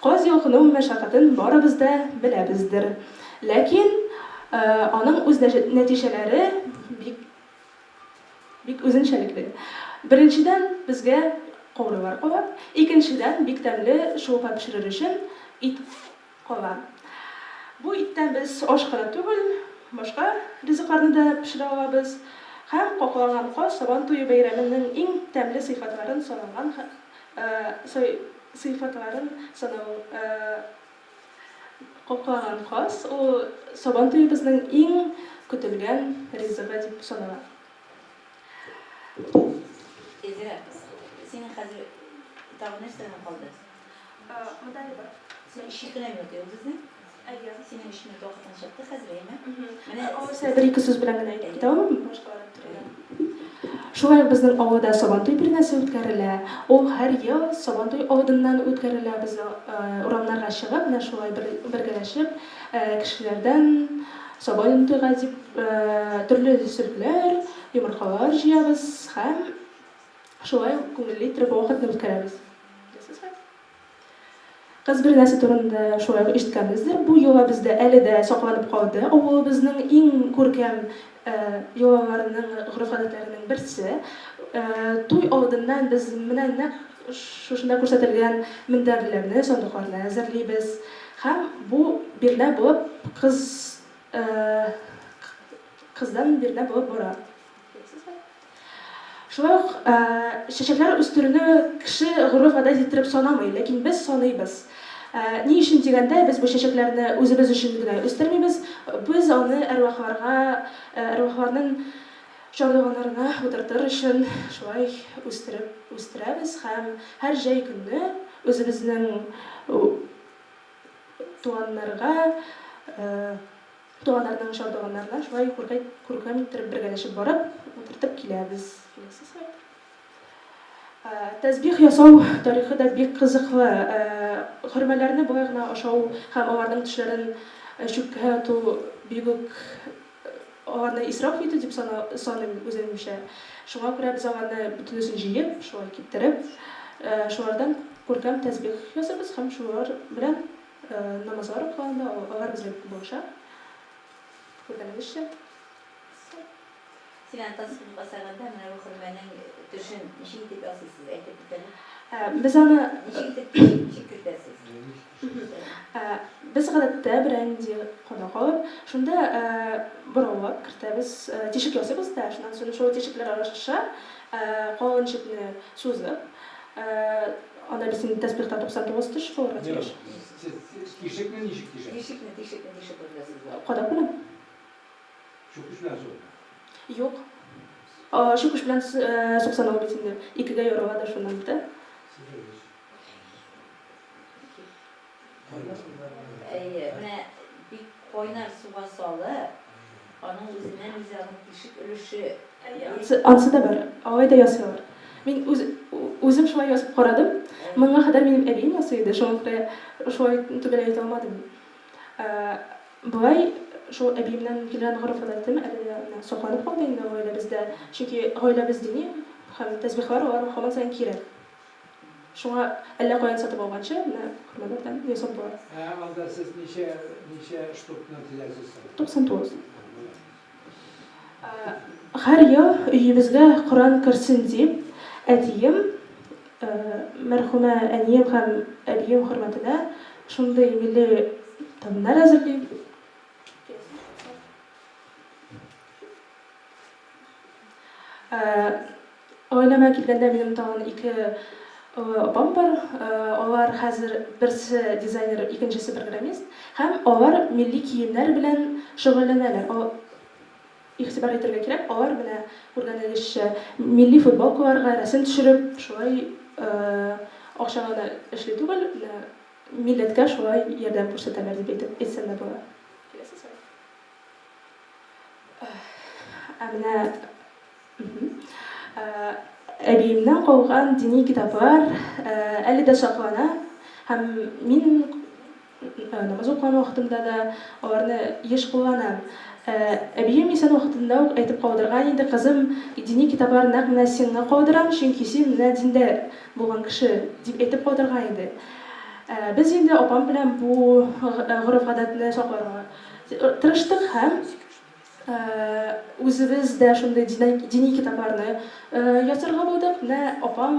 Каз йолкыну мәшәкатен барыбыз да беләбездер. Ләкин аның үз нәтиҗәләре бик бик үзенчәлекле. Беренчедән, безгә каурыйлар кала, икенчедән, бик тәмле шулпа пешерер өчен ит кала. Бу иттән без аш кына түгел, башка ризыкларны да пешерә алабыз. Һәм какланган каз Сабан туе бәйрәменең иң тәмле сыйфатларын саналган сыйфатларын санау каклаган каз, ул Сабан туебызның иң көтелгән ризыгы дип санала. Эльвира, синең хәзер тагын нәрсә генә калды? Монда әле бар. Син өч кенә минут юк безнең. Әйе. Синең өч минут вакытың чыкты хәзер, әйеме? Менә Алайса бер-ике сүз белән генә әйтеп китә аламмы башкалар турында? Шулай ук безнең авылда Сабантуй бирнәсе үткәрелә. Ул һәр ел Сабантуй алдыннан үткәрелә. Без урамнарга чыгып, менә шулай бергәләшеп, кешеләрдән Сабантуйга дип төрле сөлгеләр, йомыркалар җыябыз һәм шулай ук күңелле иттереп вакытны үткәрәбез. Кыз бирнәсе турында шулай ук ишеткәнбездер. Бу йола бездә әле дә сакланып калды. Авылыбызның иң күркәм йолаларының, гореф-гадәтләренең берсе. Туй алдыннан без менә нәкъ шушында күрсәтелгән мендәрләрне, сандыкларны әзерлибез. Һәм бу бирнә булып кыз кыздан бирнә булып бара. Шулай ук чәчәкләр үстерүне кеше гореф-гадәт иттереп санамый, ләкин без саныйбыз. Ни өчен дигәндә, без бу чәчәкләрне үзебез өчен генә үстермибез, без аны әрвахларга, әрвахларның чардуганнарына утыртыр өчен шулай үстереп үстерәбез һәм һәр җәй көнне үзебезнең туганнарга, Туганнарның чардуганнарына шулай күркәм иттереп бергәләшеп барып, утыртып киләбез. Киләсе слайд. Тәсбих ясау тарихы да бик кызыклы. Хөрмәләрне болай гына ашау һәм аларның төшләрен чүпкә ату бик үк аларны исраф итү дип саныйм үземчә. Шуңа күрә без аларны бөтенесен җыеп, шулай киптереп, шулардан күркәм тәсбих ясыйбыз һәм шулар белән Намазлар укыганда алар безгә бик булыша. Күргәнегезчә. Син аны тасбих ясаганда менә бу хөрмәнең төшен ничек итеп ясыйсыз, әйтеп үт әле. Без аны Ничек итеп ничек кертәсез? Без гадәттә берәр нинди кадак алып, шунда бораулап кертәбез, тишек ясыйбыз да, шуннан соң шул тишекләр аша калын җепне сузып, Анда бит инде тәсбихта 99 төш булырга тиеш. Сез тишекне ничек тишәсез? Тишекне, тишекне тишеп үтәсез. Кадак белән. Чүкеч белән сугып. Юк. Чүкеч белән суксаң ул бит инде икегә ярыла да шуннан бетә. Әйе, менә бик кайнар суга салып, аның үзеннән-үзе аның тишек өлеше. Әйе, ансы да бар. Алай да ясыйлар. Мин үз, үзем шулай ясап карадым. Моңа кадәр минем әбием ясый иде, шуңа күрә шулай төгәл әйтә алмадым. Болай шул әбиемнән килгән гореф-гадәтем әле дә менә сакланып калды инде гаиләбездә. Чөнки гаиләбез дини һәм тәсбихлар алар һаман саен кирәк. Шуңа әллә каян сатып алганчы, менә хөрмәләрдән ясап була. Ә анда сез ничә, ничә штукны тезәсез соң? 99. Һәр ел өебезгә Коръән керсен дип, әтием, мәрхүмә әнием һәм әбием хөрмәтенә шундый милли табыннар әзерли. Гаиләмә килгәндә, минем тагын ике олы апам бар. Алар хәзер берсе дизайнер, икенчесе программист. Һәм алар милли киемнәр белән шөгыльләнәләр. Игътибар итәргә кирәк, алар менә күргәнегезчә милли футболкаларга рәсем төшереп, шулай акча гына эшли түгел, менә милләткә шулай ярдәм күрсәтәләр дип әйтеп әйтсәм дә була. Киләсе слайд. Ә менә әбиемнән калган дини китаплар әле дә саклана һәм мин намаз укыган вакытымда да аларны еш кулланам. Әбием исән вакытында ук әйтеп калдырган инде, кызым, дини китаплар нәкъ менә сиңа калдырам, чөнки син менә диндә булган кеше, дип әйтеп калдырган иде. Без инде апам белән бу гореф-гадәтне сакларга тырыштык һәм үзебез дә шундый дини китапларны ясарга булдык. Менә апам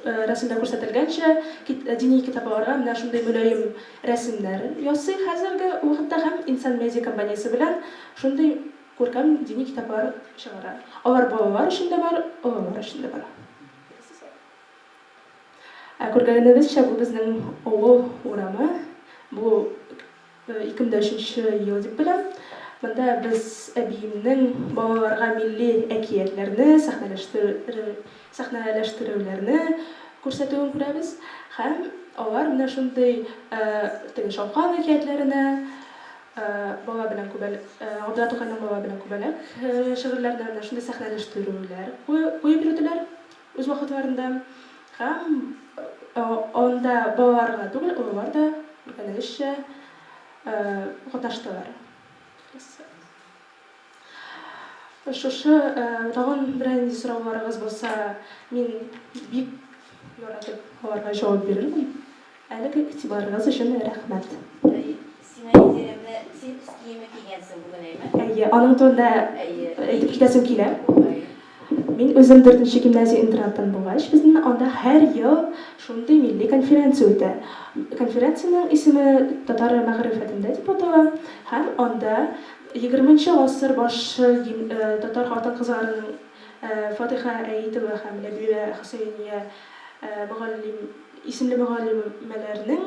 рәсемдә күрсәтелгәнчә, дини китапларга менә шундый мөлаем рәсемнәр ясый хәзерге вакытта һәм Инсан Медиа компаниясе белән шундый күркәм дини китаплар чыгара. Алар балалар өчен дә бар, олылар өчен дә бар. Ә күргәнебезчә, бу безнең авыл урамы. Бу 2003 нче ел дип беләм. Монда без әбиемнең балаларга милли әкиятләрне сәхнәләштерүләрне күрсәтүен күрәбез. Һәм алар менә шундый теге шалкан әкиятләренә, Бала белән күбәләк, Габдулла Тукайның Бала белән күбәләк шигырьләренә менә шундый сәхнәләштерүләр куеп йөрделәр. Үз вакытларында һәм анда балалар гына түгел, олылар да, күргәнегезчә, катнаштылар. Шушы тагын берәр нинди сорауларыгыз булса, мин бик яратып аларга җавап бирермен. Әлеге игътибарыгыз өчен рәхмәт. Сиңа Нәзирә, менә син өс киеме кигәнсең бүген, әйме? Әйе, аның турында әйтеп китәсем килә. Мин үзем дүртенче гимназия-интернаттан булгач, безнең анда һәр ел шундый милли конференция үтә. Конференциянең исеме Татар мәгърифәтендә дип атала һәм анда егерменче гасыр башы татар хатын-кызларының Фатыйха Әитова һәм Ләбибә Хөсәения мөгаллим исемле мөгаллимәләрнең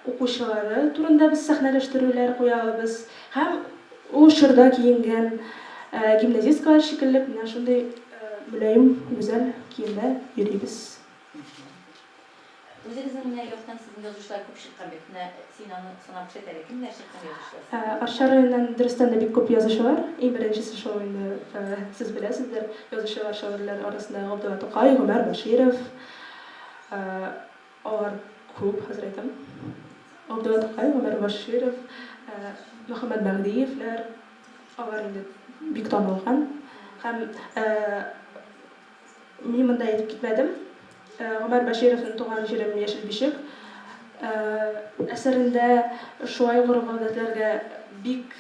укучылары турында без сәхнәләштерүләр куябыз һәм ул чорда киенгән гимназисткалар шикелле менә шундый мөлаем, гүзәл киемдә йөрибез. Үзегезнең менә йорттан сезнең язучылар күп чыккан бит. Менә син аны санап күрсәт әле, кемнәр чыккан язучылар сезнең? Арча районыннан дөрестән дә бик күп язучылар. Иң беренчесе шул инде, сез беләсездер, язучылар, шагыйрьләр арасында Габдулла Тукай, Гомәр Бәширов. Алар күп, хәзер әйтәм. Габдулла Тукай, Гомәр Бәширов, Мөхәммәт Мәһдиевләр, алар инде бик танылган. Һәм мин монда әйтеп китмәдем. Гомәр Бәшировның Туган җирем Яшел бишек әсәрендә шулай гореф-гадәтләргә бик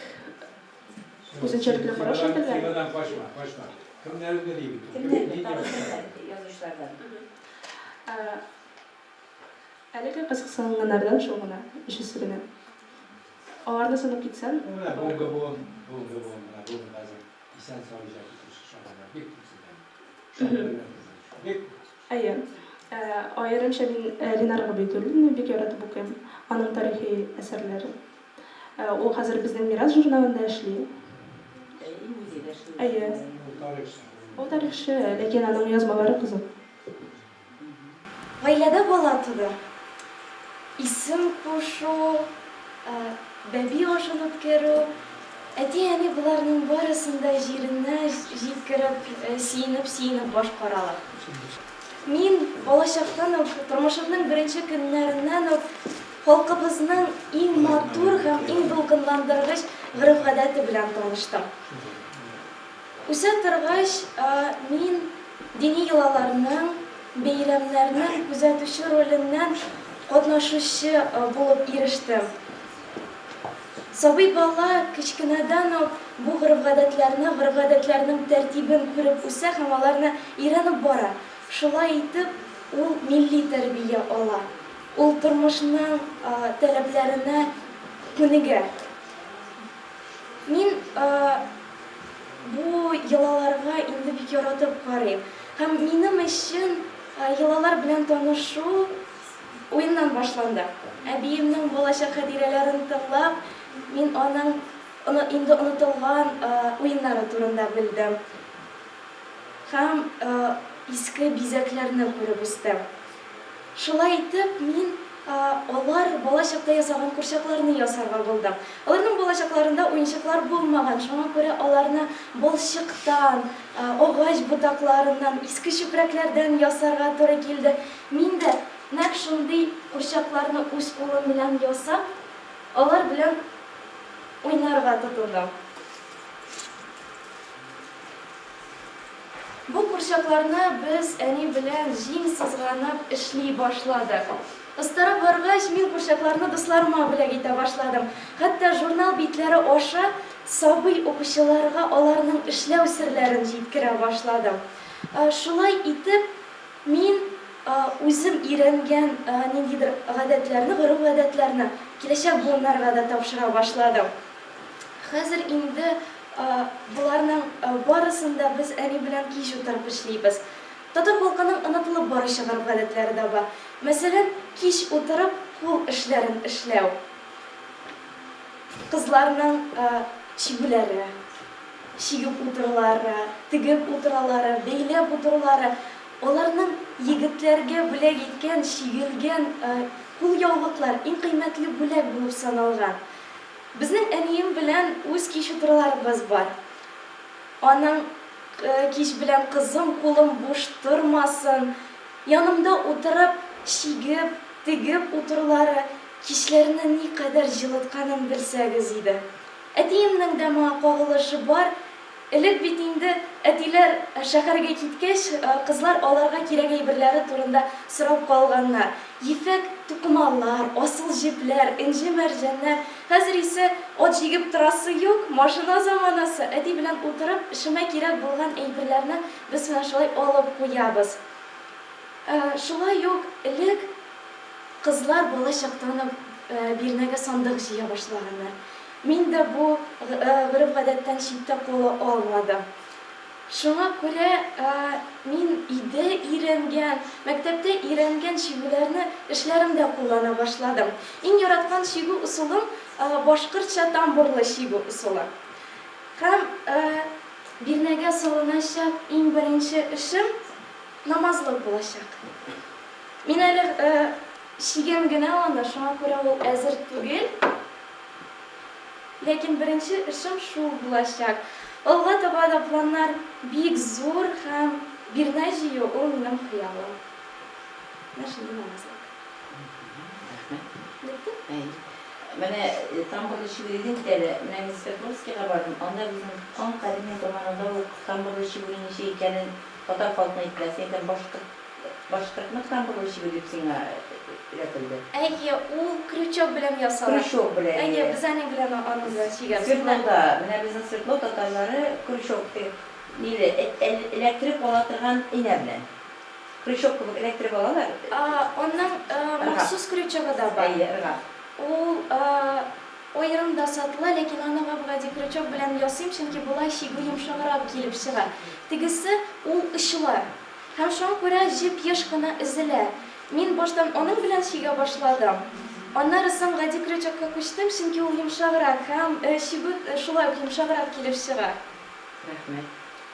үзенчәлекле караш әйтелгән. Темадан качма, качма. Кемнәрне ди бит ул? Кемнәрне? Тагын кемнәр язучылардан? Әлегә кызыксынганнардан шул гына, өчесе генә. Аларны санап китсәм. Менә бүгенге буын, бүгенге буын, менә бүген хәзер исән-сау иҗат итүче шагыйрьләр бик күп сездә. Шагыйрьләр бик күп. Әйе. Аерымча мин Ленар Гобәйдуллинны бик яратып укыйм. Аның тарихи әсәрләрен. Ул хәзер безнең Мирас журналында эшли. Әйе, музейда эшли. Әйе. Ул тарихчы. Ул тарихчы, ләкин аның язмалары кызык. Гаиләдә бала туды. Исем кушу, бәби ашын үткәрү, әти-әни боларның барысын да җиренә җиткереп, сөенеп-сөенеп башкаралар. Мин балачактан ук, тормышымның беренче көннәреннән үк Халкыбызның иң матур һәм иң дулкынландыргыч гореф-гадәте белән таныштым. Үсә торгач, мин дини йолаларның, бәйрәмнәрнең күзәтүче роленнән катнашучы булып ирештем. Сабый бала кечкенәдән үк бу гореф-гадәтләрне, гореф-гадәтләрнең тәртибен күреп үсә һәм аларны өйрәнеп бара. Шулай итеп, ул милли тәрбия ала. Ул тормышның таләпләренә күнегә. Мин бу йолаларга инде бик яратып карыйм. Һәм минем өчен йолалар белән танышу уеннан башланды. Әбиемнең балачак хатирәләрен тыңлап, мин аның инде онытылган уеннары турында белдем. Һәм иске бизәкләрне күреп үстем. Шулай итеп, мин алар бала чакта ясаган курчакларны ясарга булдым. Аларның балачакларында уенчыклар булмаган, шуңа күрә аларны балчыктан, агач ботакларыннан, иске чүпрәкләрдән ясарга туры килде. Мин дә нәкъ шундый курчакларны үз кулым белән ясап, алар белән уйнарга тотындым. Бу курчакларны без әни белән җиң сызганып эшли башладык. Остара баргач, мин курчакларны дусларыма бүләк итә башладым. Хәтта журнал битләре аша сабый укучыларга аларның эшләү серләрен җиткерә башладым. Шулай итеп, мин үзем өйрәнгән ниндидер гадәтләрне, гореф-гадәтләрне киләчәк буыннарга да тапшыра башладым. Хәзер инде боларның барысын да без әни белән кич утырып эшлибез. Татар халкының онытылып баручы гореф-гадәтләре дә бар. Мәсәлән, кич утырып кул эшләрен эшләү. Кызларның чигүләре, чигеп утырулары, тегеп утыралары, бәйләп утырулары, аларның егетләргә бүләк иткән чигелгән кулъяулыклар иң кыйммәтле бүләк булып саналган. Безнең әнием белән үз кич утыруларыбыз бар. Аның Кич белән кызым кулым буш тормасын, янымда утырып, чигеп, тегеп утырулары кичләрне никадәр җылытканын белсәгез иде. Әтиемнең дә моңа кагылышы бар, элек бит инде әтиләр шәһәргә киткәч, кызлар аларга кирәк әйберләре турында сорап калганнар. Ефәк тукымалар, асыл җепләр, энҗе-мәрҗәннәр. Хәзер исә ат җигеп торасы юк, машина заманасы, әти белән утырып, эшемә кирәк булган әйберләрне без менә шулай алып куябыз. Шулай ук элек кызлар бала чактан ук бирнәгә сандык җыя башлаганнар. Мин дә бу гореф-гадәттән читтә кала алмадым. Шуңа күрә мин өйдә өйрәнгән, мәктәптә өйрәнгән чигүләрне эшләремдә куллана башладым. Иң яраткан чигү ысулым, башкортча тамбурлы чигү ысулы. Һәм бирнәгә салыначак иң беренче эшем, намазлык булачак. Мин әле чигәм генә аны, шуңа күрә ул әзер түгел. Ләкин беренче эшем шул булачак. Алга таба да планнар бик зур һәм бирнә җыю, ул минем хыялым. Менә шундый намазлык. Рәхмәт. Бетте? Әйе. Менә тамбурлы чигү дидең бит әле. Менә мин Свердловскига бардым, анда безнең кан кадимнең заманында ук тамбурлы чигүнең ничек икәнен татар халкына әйттеләр. Син әйтәм, башкорт Башкортның тамбурлы чигү дип сиңа өйрәтелде. Әйе, ул крючок белән ясала. Крючок белән, Әйе, әйе. без аның белән аның белән чигәбез. Менә. Свердловда, менә безнең Свердлов татарлары крючок, теге ниле, эләктереп ала торган энә белән. Крючок кебек эләктереп алалар. Аның Ыргак. махсус крючогы да бар. Әйе, ыргак. Ул аерым да сатыла, ләкин аны гап-гади крючок белән ясыйм, чөнки болай чигү йомшаграк килеп чыга. Тегесе, ул очлы. Һәм шуңа күрә җеп еш кына өзелә. Мин баштан аның белән чигә башладым. Аннары соң гади крючокка күчтем, чөнки ул йомшаграк һәм чигү шулай ук йомшаграк килеп чыга. Рәхмәт.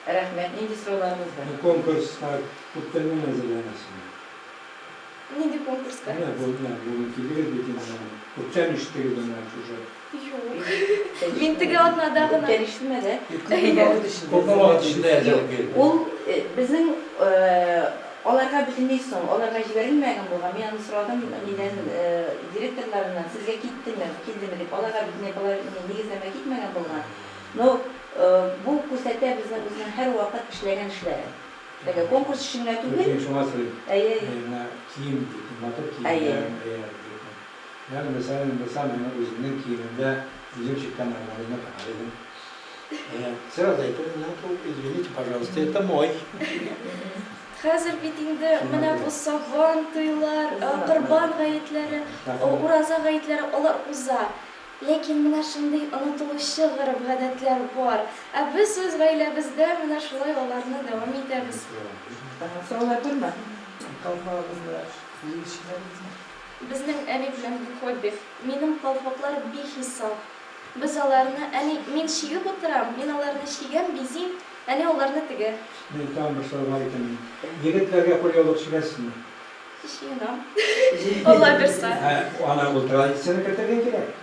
Рәхмәт. Нинди сорауларыгыз бар? Бу конкурска күптәннән әзерләнәсезме? Нинди конкурска? Менә бу, менә бүген килдегез бит инде, күптән ишеттегез менә шушы. Юк. Мин теге атнада гына. Күптән ишетмәде. Күпме вакыт эчендә? Күпме вакыт эчендә әзерлек бирде? Ул безнең аларга бөтенләй соң, аларга җибәрелмәгән булган. Мин аны сорадым нидән, директорларыннан, сезгә киттеме, килдеме дип. Аларга бөтенләй болар нигезләмә китмәгән булган. Но бу күрсәтә безнең үзенең һәрвакыт эшләгән эшләре. Теге конкурс өчен генә түгел. Мин шуңа сорыйм. Әйе, әйе. Менә кием бит, матур киемнәр, Әйе. Ягъни, мәсәлән, булса, мин үземнең киемемдә үзем чиккән намазны тагар идем. Сразу әйтер идем, ну, извините, пожалуйста, это мой. Хәзер бит инде менә бу Сабан туйлар, Корбан гаетләре, Ураза гаетләре, алар уза. Ләкин менә шундый онытылучы гореф-гадәтләр бар. Ә без үз гаиләбездә менә шулай аларны дәвам итәбез. Сораулар бармы? Калфагыгызны үзегез чигәсезме? Безнең әни белән бу хобби. Минем калфаклар бихисап. Без аларны, әни, мин чигеп утырам, мин аларны чигәм, бизим, әни аларны тегә. Мин тагын бер сорау бар икән. Егетләргә кулъяулык чигәсезме? Җыенам. Алла бирса. Ә аны ул традицияне кертергә кирәк.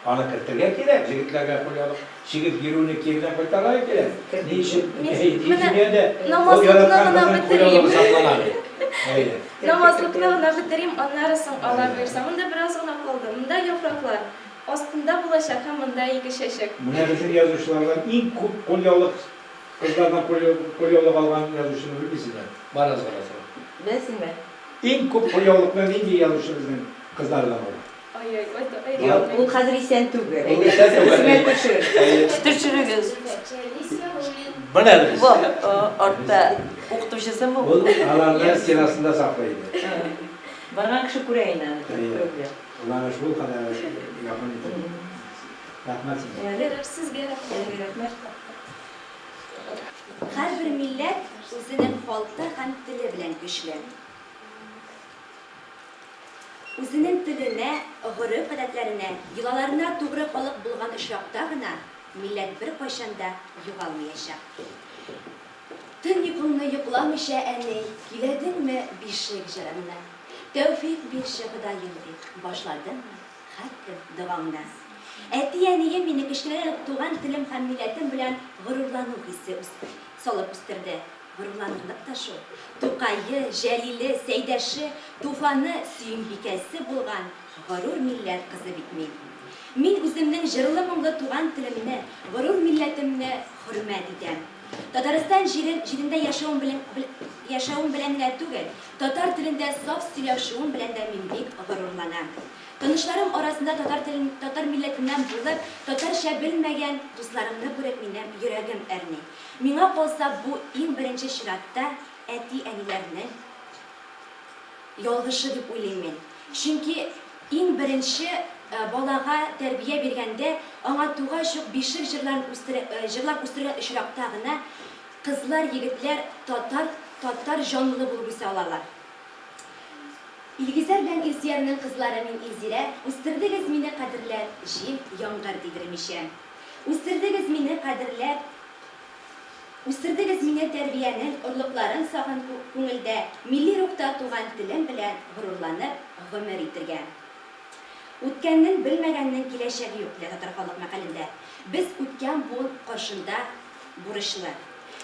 Аны кертергә кирәк, җегетләргә кулъяулык чигеп йөрүне киредән кайтарырга кирәк. Ни өчен? Менә намазлыкны гына бетерим. Әйе. Намазлыкны гына бетерим, аннары соң Алла боерса. Монда бераз гына калды. Монда яфраклар. Астында булачак һәм монда ике чәчәк. Менә безнең язучылардан иң күп кулъяулык Кызлардан кулъяулык алган язучыны белмисезме? Барыгызга да сорау. Беләсеңме? Иң күп кулъяулыкны нинди язучы безнең кызлардан ала? Ай-ай, ай, ай, Юк, ул хәзер исән түгел. Ул исән түгел. Исемә төшер. Әйе. Төшерегез. Менә без. Бу артта укытучысы бу. Ул аларны стенасында саклый иде. Барган кеше күрә инде аны. Әйе. Аларны шул кадәр якын итеп. Рәхмәт сезгә. Сезгә рәхмәт. Рәхмәт. Һәрбер милләт үзенең халкы һәм теле белән көчле. Үзенең теленә, гореф-гадәтләренә, йолаларына тугры халык булган очракта гына милләт беркайчан да югалмаячак. Төн йокыңны йокламыйча, әни, көйләдеңме бишек җырыңны? Тәүфыйк бирче, Ходаем, дип башладыңмы һәркөн догаңны? Әти-әнием мине кечкенәдән үк туган телем һәм милләтем белән горурлану хисе салып үстерде. Горурланырлык та шул. Тукае, Җәлиле, Сәйдәше, Туфаны, Сөембикәсе булган горур милләт кызы бит мин. Мин үземнең җырлы-моңлы туган телемне, горур милләтемне хөрмәт итәм. Татарстан җирен, җирендә яшәвем белән, яшәвем белән генә түгел, татар телендә саф сөйләшүем белән дә мин бик горурланам. Танышларым арасында татар телен, татар милләтеннән булып, татарча белмәгән дусларымны күреп минем йөрәгем әрни. Миңа калса, бу иң беренче чиратта әти-әниләрнең ялгышы дип уйлыйм мин. Чөнки иң беренче балага тәрбия биргәндә, аңа тугач ук бишек җырларын үстерә, җырлап үстергән очракта гына кызлар, егетләр татар, татар җанлы булып үсә алалар. Илгизәр белән Илсөярнең кызлары мин Илзирә, Үстердегез мине кадерләп, җил, яңгыр тидермичә. Үстердегез мине кадерләп, Үстердегез мине тәрбиянең орлыкларын сагын күңелдә, Милли рухта туган телем белән горурланып гомер итергә. Үткәннен белмәгәннең киләчәге юк, диләр татар халык мәкалендә. Без үткән буын каршында бурычлы.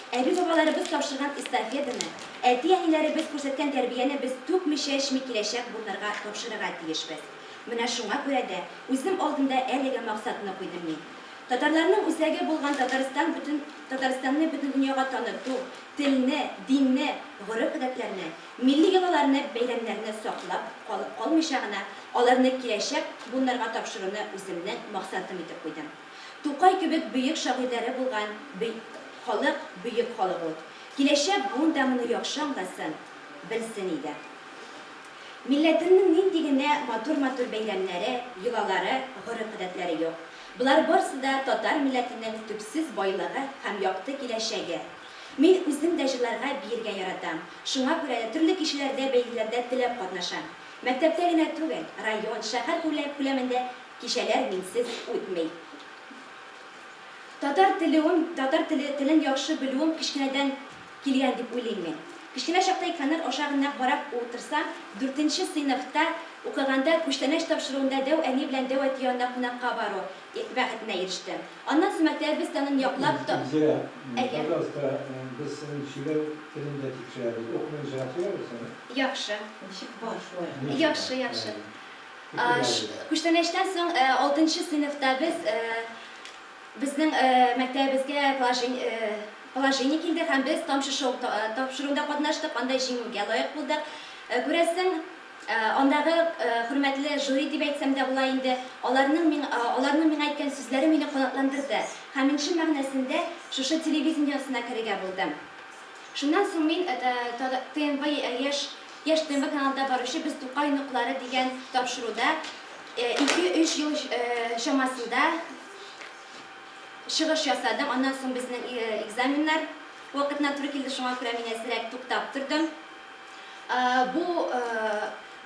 Әби-бабаларыбыз тапшырган эстафетаны, әти-әниләребез күрсәткән тәрбияне без түкми-чәчми киләчәк буыннарга тапшырырга тиешбез. Менә шуңа күрә дә үзем алдында әлеге максатны куйдым мин. Татарларның үзәге булган Татарстан бөтен Татарстанны бөтен дөньяга таныту, телне, динне, гореф-гадәтләрне, милли йолаларны, бәйрәмнәрне саклап калып калмыйча гына, аларны киләчәк буыннарга тапшыруны үземнең максатым итеп куйдым. Тукай кебек бөек шагыйрьләре булган бөй халык, бөек халык ул. Киләчәк буын да моны яхшы аңласын, белсен иде. Милләтемнең нинди генә матур-матур бәйрәмнәре, йолалары, гореф-гадәтләре юк. Болар барсы да татар милләтенең төпсез байлыгы һәм якты киләчәге. Мин үзем дә җырларга, биергә яратам. Шуңа күрә дә төрле кичәләрдә, бәйгеләрдә теләп катнашам. Мәктәптә генә түгел, район, шәһәр күләмендә кичәләр минсез үтми. Татар телеүем, татар теле, телен яхшы белүем кечкенәдән килгән дип уйлыйм мин. Кечкенә чакта экраннар аша гына карап утырсам, дүртенче сыйныфта укыганда Күчтәнәч тапшыруында дәү әни белән дәү әти янына кунакка бару бәхетенә ирештем. Аннан соң мәктәбебез данын яклап та. Илзирә, Әйе. пожалуйста, без сезнең сөйләү телен дә тикшерәбез. Укымыйча сөйләгез, Яхшы. Ничек бар, шулай. Ничек Яхшы, бар? яхшы. Әйе. Күчтәнәчтән соң алтынчы сыйныфта без Безнең мәктәбебезгә положение килде һәм без Тамчы шоу тапшыруында катнаштык, анда җиңүгә лаек булдык. Күрәсең, андагы хөрмәтле жюри дип әйтсәм дә була инде, аларның аларның миңа әйткән сүзләре мине канатландырды һәм мин чын мәгънәсендә шушы телевидение дөньясына керергә булдым. Шуннан соң мин ТНВ яшь Яшь ТНВ каналында баручы Без Тукай оныклары дигән тапшыруда ике-өч ел чамасында чыгыш ясадым. Аннан соң безнең экзаменнар вакытына туры килде, шуңа күрә мин әзрәк туктап тордым. Бу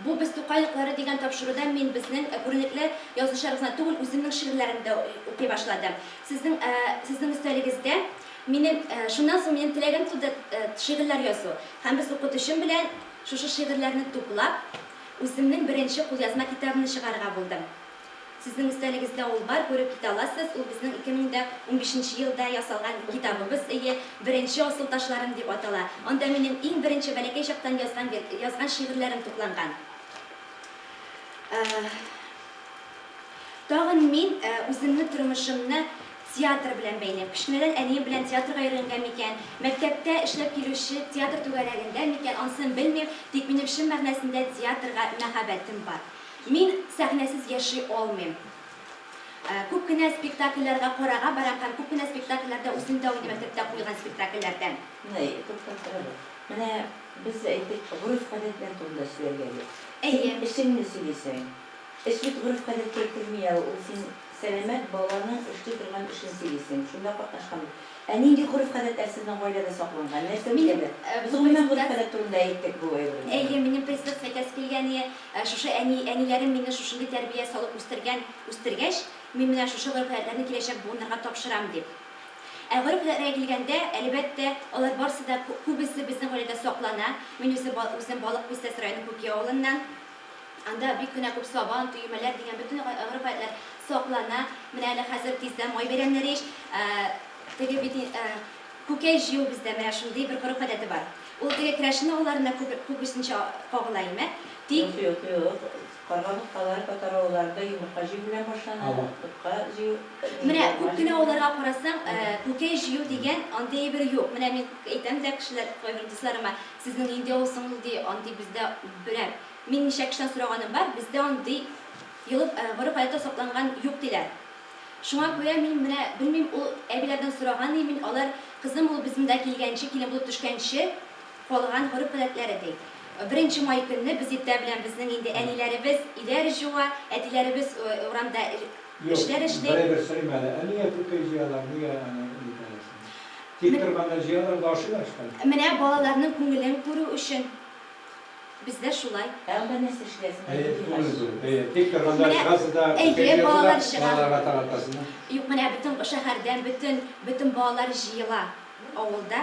бу Без Тукай оныклары дигән тапшыруда мин безнең күренекле язучылар гына түгел, үземнең шигырьләремне дә укый башладым. Сезнең сезнең өстәлегездә минем шуннан соң минем теләгем туды шигырьләр язу. Һәм без укытучым белән шушы шигырьләрне туплап, үземнең беренче кулъязма китабымны чыгарырга булдым. Сезнең өстәлегездә ул бар, күреп китә аласыз. Ул безнең 2015 нче елда ясалган китабыбыз, ие, Беренче асыл ташларым дип атала. Анда минем иң беренче бәләкәй чактан язган язган шигырьләрем тупланган. Тагын мин үземне тормышымны. театр белән бәйле. Кечкенәдән әнием белән театрга йөргәнгә микән, мәктәптә эшләп килүче театр түгәрәгендә микән, анысын белмим, тик минем чын мәгънәсендә театрга мәхәббәтем бар. Мин сәхнәсез яши алмыйм. Күп кенә спектакльләргә карага барам һәм күп кенә спектакльләрдә үзем дә уйныйм мәктәптә куелган спектакльләрдә. Менә, туктап тор әле. Менә без әйттек, гореф-гадәтләр турында сөйләргә дип. Әйе. Син эшеңне сөйлисең. Эш бит гореф-гадәткә керми әле, ул син сәламәт баланың эшли торган эшен сөйлисең, шунда катнашкан. Ә нинди гореф-гадәтләр сезнең гаиләдә сакланган, нәрсә Минем, үтәлә? Без гомумән гореф-гадәт турында әйттек бу әйберне. Әйе, минем приставка әйтәсе килгән ие, шушы әни, әниләрем мине шушындый тәрбия салып үстергән, үстергәч, мин менә шушы гореф-гадәтләрне киләчәк буыннарга тапшырам дип. Ә гореф-гадәтләргә килгәндә, әлбәттә, алар барсы да, күбесе безнең гаиләдә саклана. Мин үзе, үзем Балык Бистәсе районы Күки авылыннан. Анда бик кенә күп сабан, төемәләр дигән бөтен гореф-гадәтләр саклана. Менә әле хәзер тиздән май бәйрәмнәре ич. Теге бит күкәй җыю бездә менә шундый бер гореф-гадәте бар. Ул теге керәшен авылларына күбесенчә кагыла име. Тик. Юк, юк, юк. Карга боткалары татар авылларында йомырка җыю белән башлана. Ботка җыю. Менә күп кенә авылларга карасаң, күкәй җыю дигән андый әйбер юк. Менә мин әйтәм дә кешеләр, кайбер дусларыма, сезнең нинди авыл соң ул, ди, андый бездә берәр. Мин ничә кешедән сораганым бар, бездә андый елып гореф-гадәттә сакланган юк, диләр. Шуңа күрә мин менә белмим, ул әбиләрдән сораган идем мин, алар, кызым, ул без монда килгәнче, килен булып төшкәнче калган гореф-гадәтләре, ди. Беренче май көнне без иртә белән безнең инде әниләребез өйләр җуа, әтиләребез урамда эшләр эшли. Юк, берәй-бер сорыйм әле, ә нигә күкәй җыялар, нигә аны нитәләр соң? Тик торганда җыялар да ашыйлар, что ли? Менә балаларның күңелен күрү өчен. Бездә шулай. Ә анда нәрсә эшләсен Әйе, инде күңел җыйгач? күрү. Әйе, тик торганда Менә, чыгасыз да, әйе, күкәй җыясыз да, балалар чыга. балаларга таратасызмы? Юк, менә бөтен шәһәрдән бөтен, бөтен балалар җыела авылда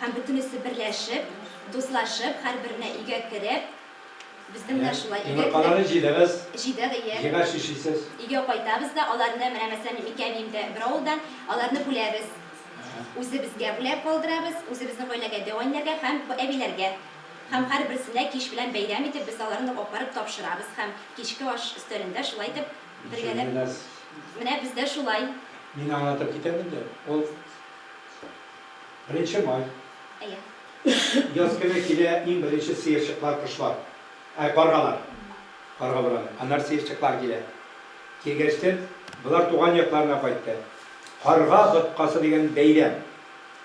һәм бөтенесе берләшеп, дуслашып, һәрберенә өйгә кереп, безнең менә шулай өйгә кереп. Йомыркаларны җыйдыгыз. Җыйдык, әйе. Җыйгач нишлисез? Өйгә кайтабыз да, аларны, менә мәсәлән, минем ике әбием дә бер авылдан, аларны бүләбез. Үзебезгә бүләк калдырабыз, үзебезнең гаиләгә, дәү әниләргә һәм әбиләргә. Һәм һәрберсенә кич белән бәйрәм итеп без аларны апарып тапшырабыз һәм кичке аш өстәлендә шулай итеп бергәләп. Менә бездә шулай. Мин аңлатып китәм инде. Ул беренче май. Әйе. Яз көне килә иң беренче сыерчыклар, кошлар. Ә, каргалар. Карга бураны. Аннары сыерчыклар килә. Килгәчтен, болар туган якларына кайтты. Карга боткасы дигән бәйрәм.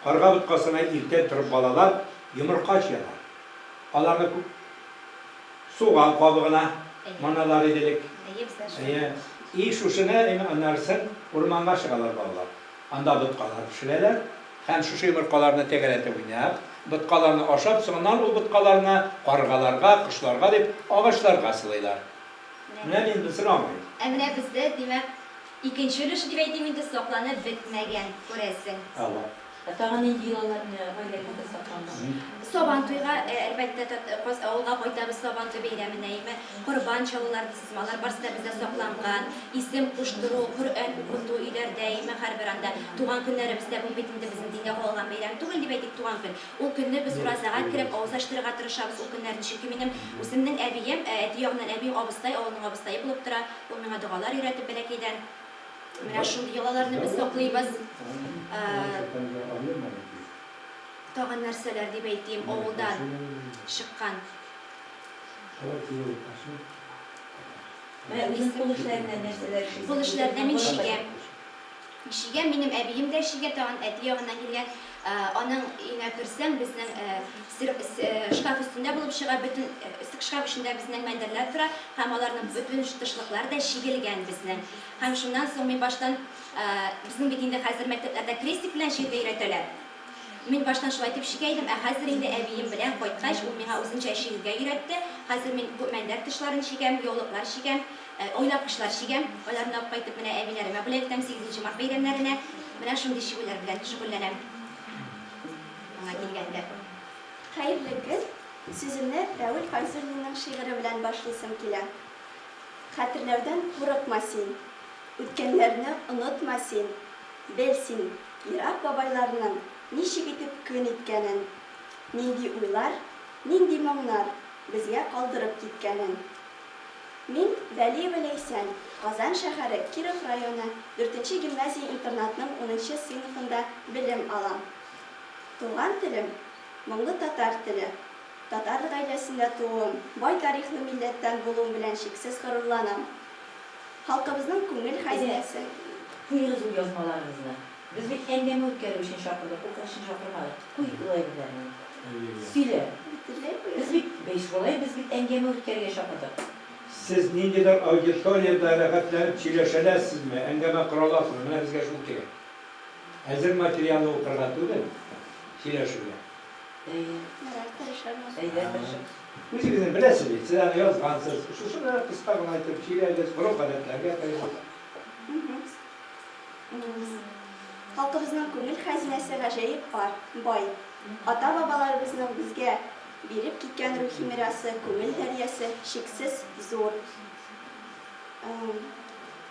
Карга боткасына иртән торып балалар йомырка җыялар. Аларны күп суган кабыгына маналар иде элек. Әйе. И шушыны эми аннарысын урманга чыгалар балалар. Анда боткалар пешерәләр һәм шушы йомыркаларны тәгәрәтеп уйнап, боткаларны ашап, соңыннан ул боткаларны каргаларга, кошларга дип агачларга сылыйлар. Менә мин монысын аңлыйм. Ә менә бездә, димәк, Икенче өлеше дип әйтим инде, сакланып бетмәгән, күрәсең. Ала. Ә тагын нинди йолалар менә гаиләгездә сакланган? Сабантуйга, әлбәттә, каз авылга кайтабыз Сабантуй бәйрәменә, әйме, корбан чалулар дисезме, алар барысы да бездә сакланган. Исем куштыру, Коръән укыту өйләрдә, әйме, һәрбер анда. Туган көннәребездә, бу бит инде безнең дингә кагылган бәйрәм түгел дип әйтик, туган көн. Ул көнне без уразага кереп, авыз ачтырырга тырышабыз ул көннәрне. Чөнки минем үземнең әбием, әти ягыннан әбием абыстай, авылның абыстае булып тора. Ул миңа догалар өйрәтеп бәләкәйдән. Менә шундый йолаларны без саклыйбыз. Тагын нәрсәләр дип әйтим, авылдан чыккан. Менә үзең кул эшләреннән нәрсәләр эшлисең? Кул эшләренә мин чигәм. Чигәм, минем әбием дә чигә, тагын әти ягыннан килгән. Аның өенә керсәң, безнең шкаф өстендә булып чыга, бөтен шкаф эчендә безнең мендәрләр тора һәм аларның бөтен тышлыклары да чигелгән безнең. Һәм шуннан соң мин баштан, безнең бит инде хәзер мәктәпләрдә крестик белән чигергә өйрәтәләр. Мин баштан шулай итеп чигә идем, ә хәзер инде әбием белән кайткач, ул миңа үзенчә чигергә өйрәтте. Хәзер мин бу мендәр тышларын чигәм, яулыклар чигәм. Уйнапкычлар чигәм. Аларны алып кайтып, менә әбиләремә бүләк итәм сигезенче март бәйрәмнәренә. Менә шундый чигүләр белән шөгыльләнәм. Моңа килгәндә. Хәерле көн! Сүземне Рәүл Фәйзуллинның шигыре белән башлыйсым килә. Хәтерләүдән курыкма син, Үткәннәрне онытма син. Бел син, ерак бабайларның Ничек итеп көн иткәнен, Нинди уйлар, нинди моңнар Безгә калдырып киткәнен. Мин, Вәлиева Ләйсән, Казан шәһәре, Киров районы, дүртенче гимназия-интернатның унынчы сыйныфында белем алам. Туган телем, моңлы татар теле. Татар гаиләсендә тууым, бай тарихлы милләттән булуым белән чиксез горурланам. Халкыбызның күңел Әйдә, хәзинәсе. куегыз ул язмаларыгызны. Без бит әңгәмә үткәрү өчен чакырдык, укыр өчен чакырмадык. Куй ул әйберләрне. Сөйлә. Бөтенләй Без куярга. бит, бәй шулай, без бит әңгәмә үткәрергә чакырдык. Сез ниндидер аудиториядә рәхәтләнеп сөйләшәләсезме, әңгәмә кора аласызмы? Менә безгә шул кирәк. Әзер материалны укырга түгел, сөйләшергә. Әйе. Ярар, тырышырмын. Әйдә, тырышып. Үзегезне беләсез бит, сез аны язгансыз. Шушыны кыска гына итеп сөйләгез, гореф-гадәтләргә керегез. Халкыбызның күңел хәзинәсе гаҗәеп бар, бай. Ата-бабаларыбызның безгә биреп киткән рухи мирасы, күңел дәрьясы чиксез зур.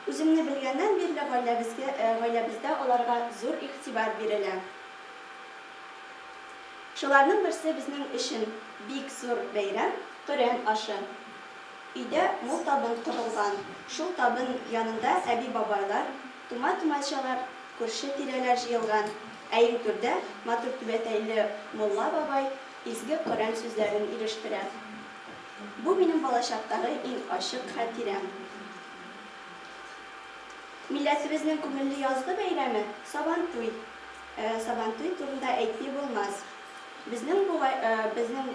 Үземне белгәннән бирле гаиләбезгә, гаиләбездә аларга зур игътибар бирелә. Шуларның берсе безнең өчен бик зур бәйрәм, Коръән ашы. Өйдә мул табын корылган. Шул табын янында әби-бабайлар, тума-тумачалар, күрше-тирәләр җыелган. Ә иң түрдә матур түбәтәйле мулла бабай изге Коръән сүзләрен ирештерә. Бу минем балачактагы иң ачык хатирәм. Милләтебезнең күңелле язгы бәйрәме, Сабантуй. Сабантуй турында әйтми булмас. Безнең бу безнең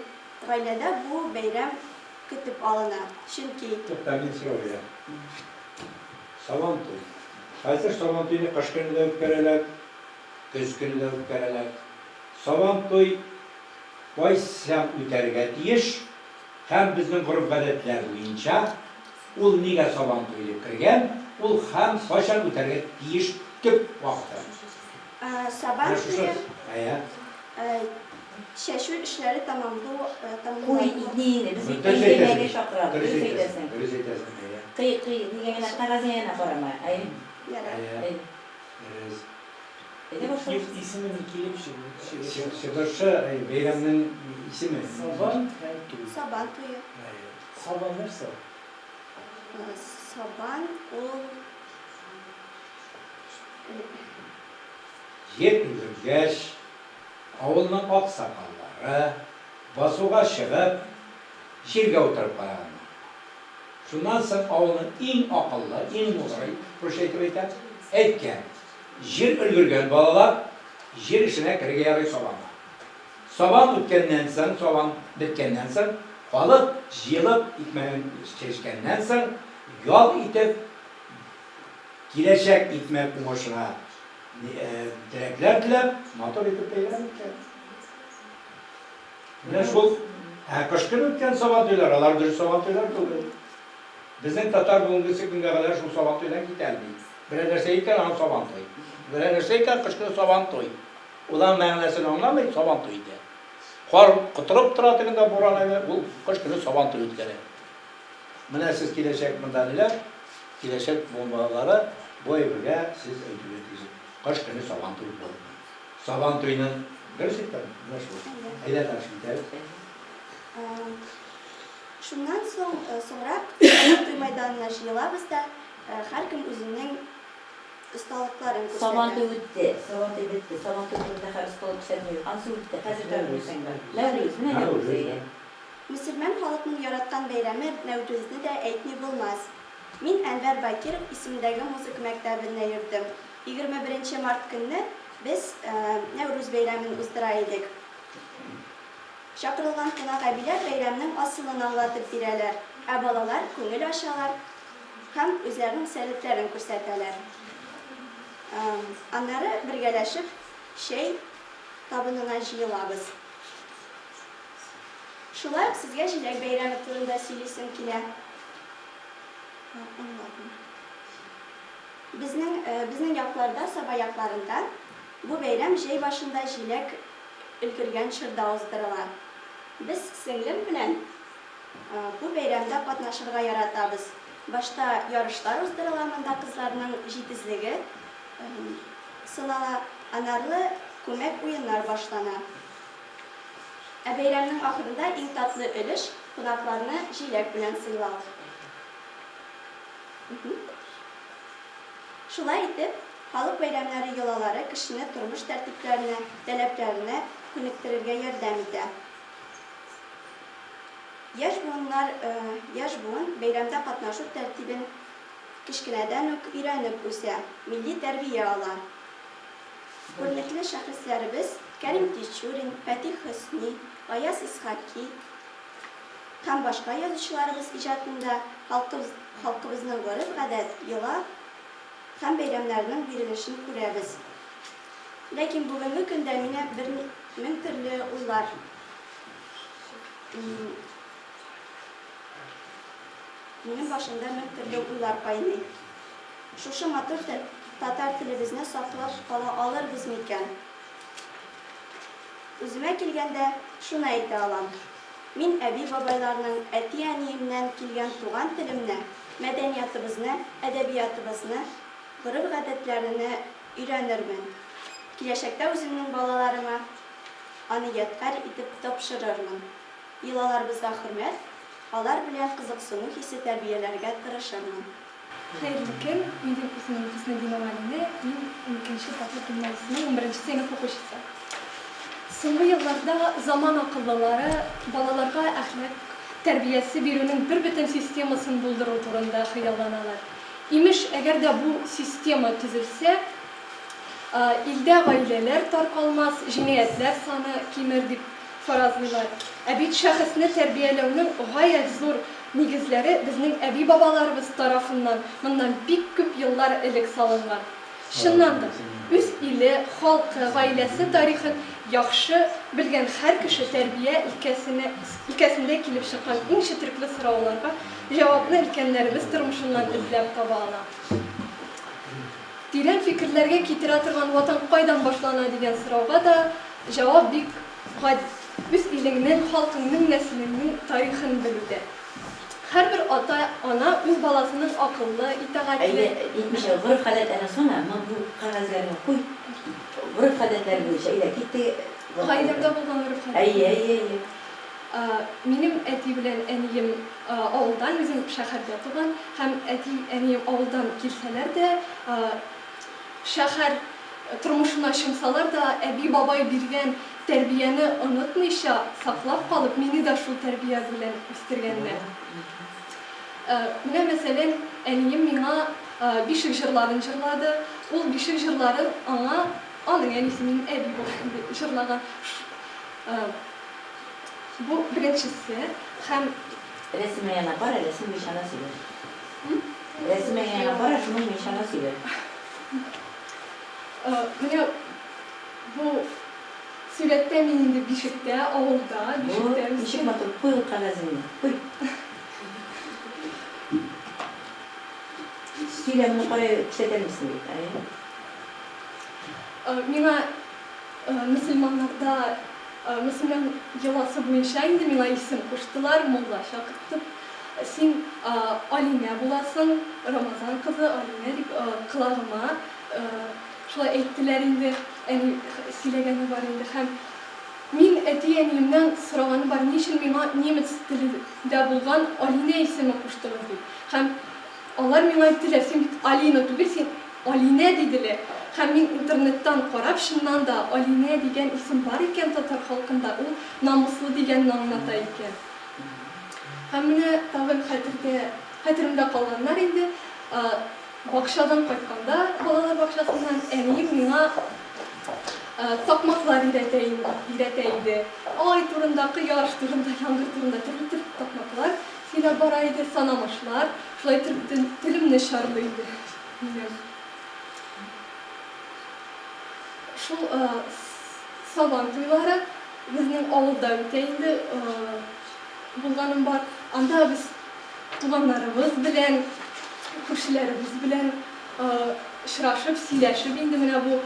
гаиләдә бу бәйрәм көтеп алына, чөнки. Тукта, мин сорау бирәм. Сабантуй. Хәзер Сабантуйны кыш көне дә үткәрәләр, көз көне дә үткәрәләр. Сабантуй кайчан үтәргә тиеш һәм безнең гореф-гадәтләр буенча ул нигә Сабантуй дип кергән, ул һәм кайчан үтәргә тиеш төп вакыты? Сабан Менә шушы. туе. Әйе. Чәчү эшләре тәмамлу Куй, тәмамлану. итне, без бит Дөрес әңгәмәгә әйтәсең. чакырабыз, Дөрес дөрес әйтәсең. әйтәсең. Дөрес әйтәсең, әйе. Кый, кый, нигә генә кәгазеңә генә карама, әйе. Ярар. Әйе. Әйе. Дөрес. Әйдә башлыйк. Юк, исеме ни килеп чыгу, чыгышы? Чыгышы, әйе, бәйрәмнең исеме. Сабан һәм туй. Сабан туе. Әйе. Сабан нәрсә ул? Сабан ул. Җир өлгергәч, авылның аксакаллары, басуга чыгып, җиргә утырып караганнар. Шуннан соң авылның иң акыллы, иң мудрый, русча итеп әйтәм, әйткән, Җир өлгергән, балалар, җир эшенә керергә ярый сабанга. Сабан үткәннән соң, сабан беткәннән соң, халык җыелып, икмәген чәчкәннән соң, ял итеп, Киләчәк икмәк уңышына теләкләр теләп, матур итеп бәйрәм иткән. Менә шул. Ә кыш көне үткән Сабантуйлар, алар дөрес Сабантуйлар түгел. Безнең татар бүгенгесе көнгә кадәр шул Сабантуйдан китә алмый. Берәр нәрсә икән, аның Сабантуй. Берәр нәрсә икән, кыш көне Сабантуй. Ул аның мәгънәсен аңламый, Сабантуй итә. Кар котырып тора тегендә буран әле, ул кыш көне Сабантуй үткәрә. Менә сез киләчәк монда ниләр, киләчәк буын балалары, бу әйбергә сез әйтергә тиеш. Кыш көне Сабантуй булмый. Сабантуйның, дөрес әйтәм, менә шул. Әйдә дальше китәбез. Шуннан соң, соңрак Сабантуй мәйданына җыелабыз да, һәркем үзенең осталыкларын күрсәтә. Сабантуй үтте, Сабантуй бетте, Сабантуй турында хәзер осталык күрсәтмибез. Ансы үтте, хәзер тагын нәрсәң бар? Нәүрүз, менә Нәүрүз, әйе. Мөселман халыкның яраткан бәйрәме Нәүрүзне дә әйтми булмас. Мин Әнвәр Бакиров исемендәге музыка мәктәбенә йөрдем. 21 нче март көнне без Нәүрүз бәйрәмен уздыра идек. Чакырылган кунак әбиләр бәйрәмнең асылын аңлатып бирәләр, ә балалар күңел ачалар һәм үзләренең сәләтләрен күрсәтәләр. Аннары бергәләшеп чәй табынына җыелабыз. Шулай ук сезгә җиләк бәйрәме турында сөйлисем килә. Аңладым. Безнең, безнең якларда, Саба якларында бу бәйрәм җәй башында җиләк өлгергән чорда уздырыла. Без сеңлем белән бу бәйрәмдә катнашырга яратабыз. Башта ярышлар уздырыла, монда кызларның җитезлеге сынала, аннары күмәк уеннар башлана. Ә бәйрәмнең ахырында иң татлы өлеш, кунакларны җиләк белән сыйлау. Шулай итеп, халык бәйрәмнәре йолалары кешене тормыш тәртипләренә, таләпләренә күнектерергә ярдәм итә. Яшь буыннар, яшь буын бәйрәмдә катнашу тәртибен кечкенәдән үк өйрәнеп үсә, милли тәрбия ала. Күренекле шәхесләребез Кәрим Тинчурин, Фәтих Хөсни, Гаяз Исхаки һәм башка язучыларыбыз иҗатында халкыбызның гореф-гадәт, йола һәм бәйрәмнәренең бирелешен күрәбез. Ләкин бүгенге көндә мине бер мең төрле уйлар Минем башымда мең төрле уйлар кайный. Шушы матур татар телебезне саклап кала алырбыз микән? Үземә килгәндә, шуны әйтә алам. Мин әби-бабайларның, әти-әниемнән килгән туган телемне, мәдәниятыбызны, әдәбиятыбызны, гореф-гадәтләрене өйрәнермен. Киләчәктә үземнең балаларыма аны ядкарь итеп тапшырырмын. Йолаларыбызга хөрмәт, алар белән кызыксыну хисе тәрбияләргә тырышырмын. Хәерле көн, минем исемем Хөснетдинова Алинә, мин уникенче татар гимназиясенең унберенче сыйныф укучысы. Соңгы елларда заман акыллылары балаларга әхлак тәрбиясе бирүнең бербөтен системасын булдыру турында хыялланалар. Имеш, әгәр дә бу система төзелсә, илдә гаиләләр таркалмас, җинаятьләр саны кимер дип фаразлыйлар. Ә бит шәхесне тәрбияләүнең гаять зур нигезләре безнең әби-бабаларыбыз тарафыннан моннан бик күп еллар элек салынган. Чыннан да, үз иле, халкы, гаиләсе тарихын яхшы белгән һәр кеше тәрбия өлкәсенә өлкәсендә килеп чыккан иң четерекле сорауларга җавапны өлкәннәребез тормышыннан эзләп таба ала. Тирән фикерләргә китерә торган Ватан кайдан башлана дигән сорауга да җавап бик гади, үз илеңнең, халкыңның, нәселеңнең тарихын белүдә. Һәрбер ата, ана үз баласының акыллы, итагатьле. Әйдә, әйтмичә, гореф-гадәтләрне сана, мына бу кәгазьләрне куй. Гореф-гадәтләр буенча, әйдә, киттек. Гаиләмдә булган гореф-гадәтләр. Әйе, әйе, әйе. Минем әти белән әнием авылдан, үзем шәһәрдә туган, һәм әти-әнием авылдан килсәләр дә, шәһәр тормышына чумсалар да, әби-бабай биргән тәрбияне онытмыйча, саклап калып, мине дә шул тәрбия белән үстергәннәр. Менә, мәсәлән, әнием миңа бишек җырларын җырлады. Ул бишек җырларын аңа аның әнисе, минем әби була инде, җырлаган. Бу беренчесе. Һәм. Рәсимә янына бар әле, син мунчаны сөйлә. Рәсимә янына бар, шуның мунчаны сөйлә. Менә бу сурәттә мин инде бишектә, авылда, бишектә үстем. Ничек матур, куй ул кәгазеңне, куй. Сөйлә, моны кая күрсәтәлмисең бит, әйе. Миңа мөселманнарда, мөселман йоласы буенча инде миңа исем куштылар, мулла чакыртып. Син Алинә буласың, Рамазан кызы Алинә дип колагыма шулай әйттеләр инде, әни сөйләгәне бар инде. Һәм мин әти-әниемнән сораганым бар, ни өчен миңа немец телендә булган Алинә исеме куштыгыз дип. Һәм алар миңа әйттеләр, син бит Алина түгел, син Алинә диделәр. Һәм мин интернеттан карап, чыннан да Алинә дигән исем бар икән татар халкында, ул намуслы дигәнне аңлата икән. Һәм менә тагын хәтердә, хәтеремдә калганнар инде. Бакчадан кайтканда, балалар бакчасыннан, әнием миңа такмаклар өйрәтә өйрәтә иде. Ай турында, кояш турында, яңгыр турында төрле-төрле такмаклар сөйләп бара иде, санамышлар. Шулай итеп телемне чарлый иде минем. Шул Сабан туйлары безнең авылда үтә инде, булганым бар. Анда без туганнарыбыз белән, күршеләребез белән очрашып, сөйләшеп инде менә бу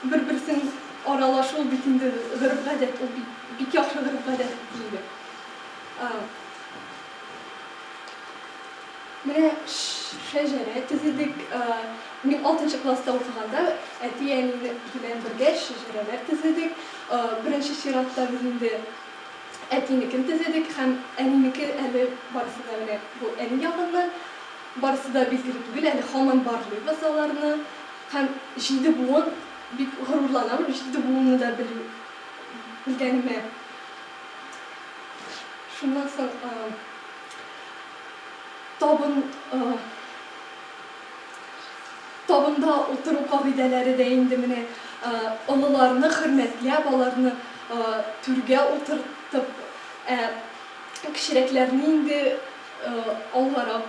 бер-берсен аралашу ул бит инде гореф-гадәт, ул бит бик яхшы гореф-гадәт инде. Менә шәҗәрә төзедек. Мин алтынчы класста укыганда әти-әни белән бергә шәҗәрәләр төзедек. Беренче чиратта без инде әтинекен төзедек һәм әнинеке әле барысы да менә бу әни ягыннан. Барысы да билгеле түгел, әле һаман барлыйбыз аларны. Һәм җиде буын, бик горурланам җиде буынны да белү, белгәнемә. Шуннан соң табын табында утыру кагыйдәләре дә инде менә олыларны хөрмәтләп, аларны түргә утыртып, ә кечерәкләрне инде алгарак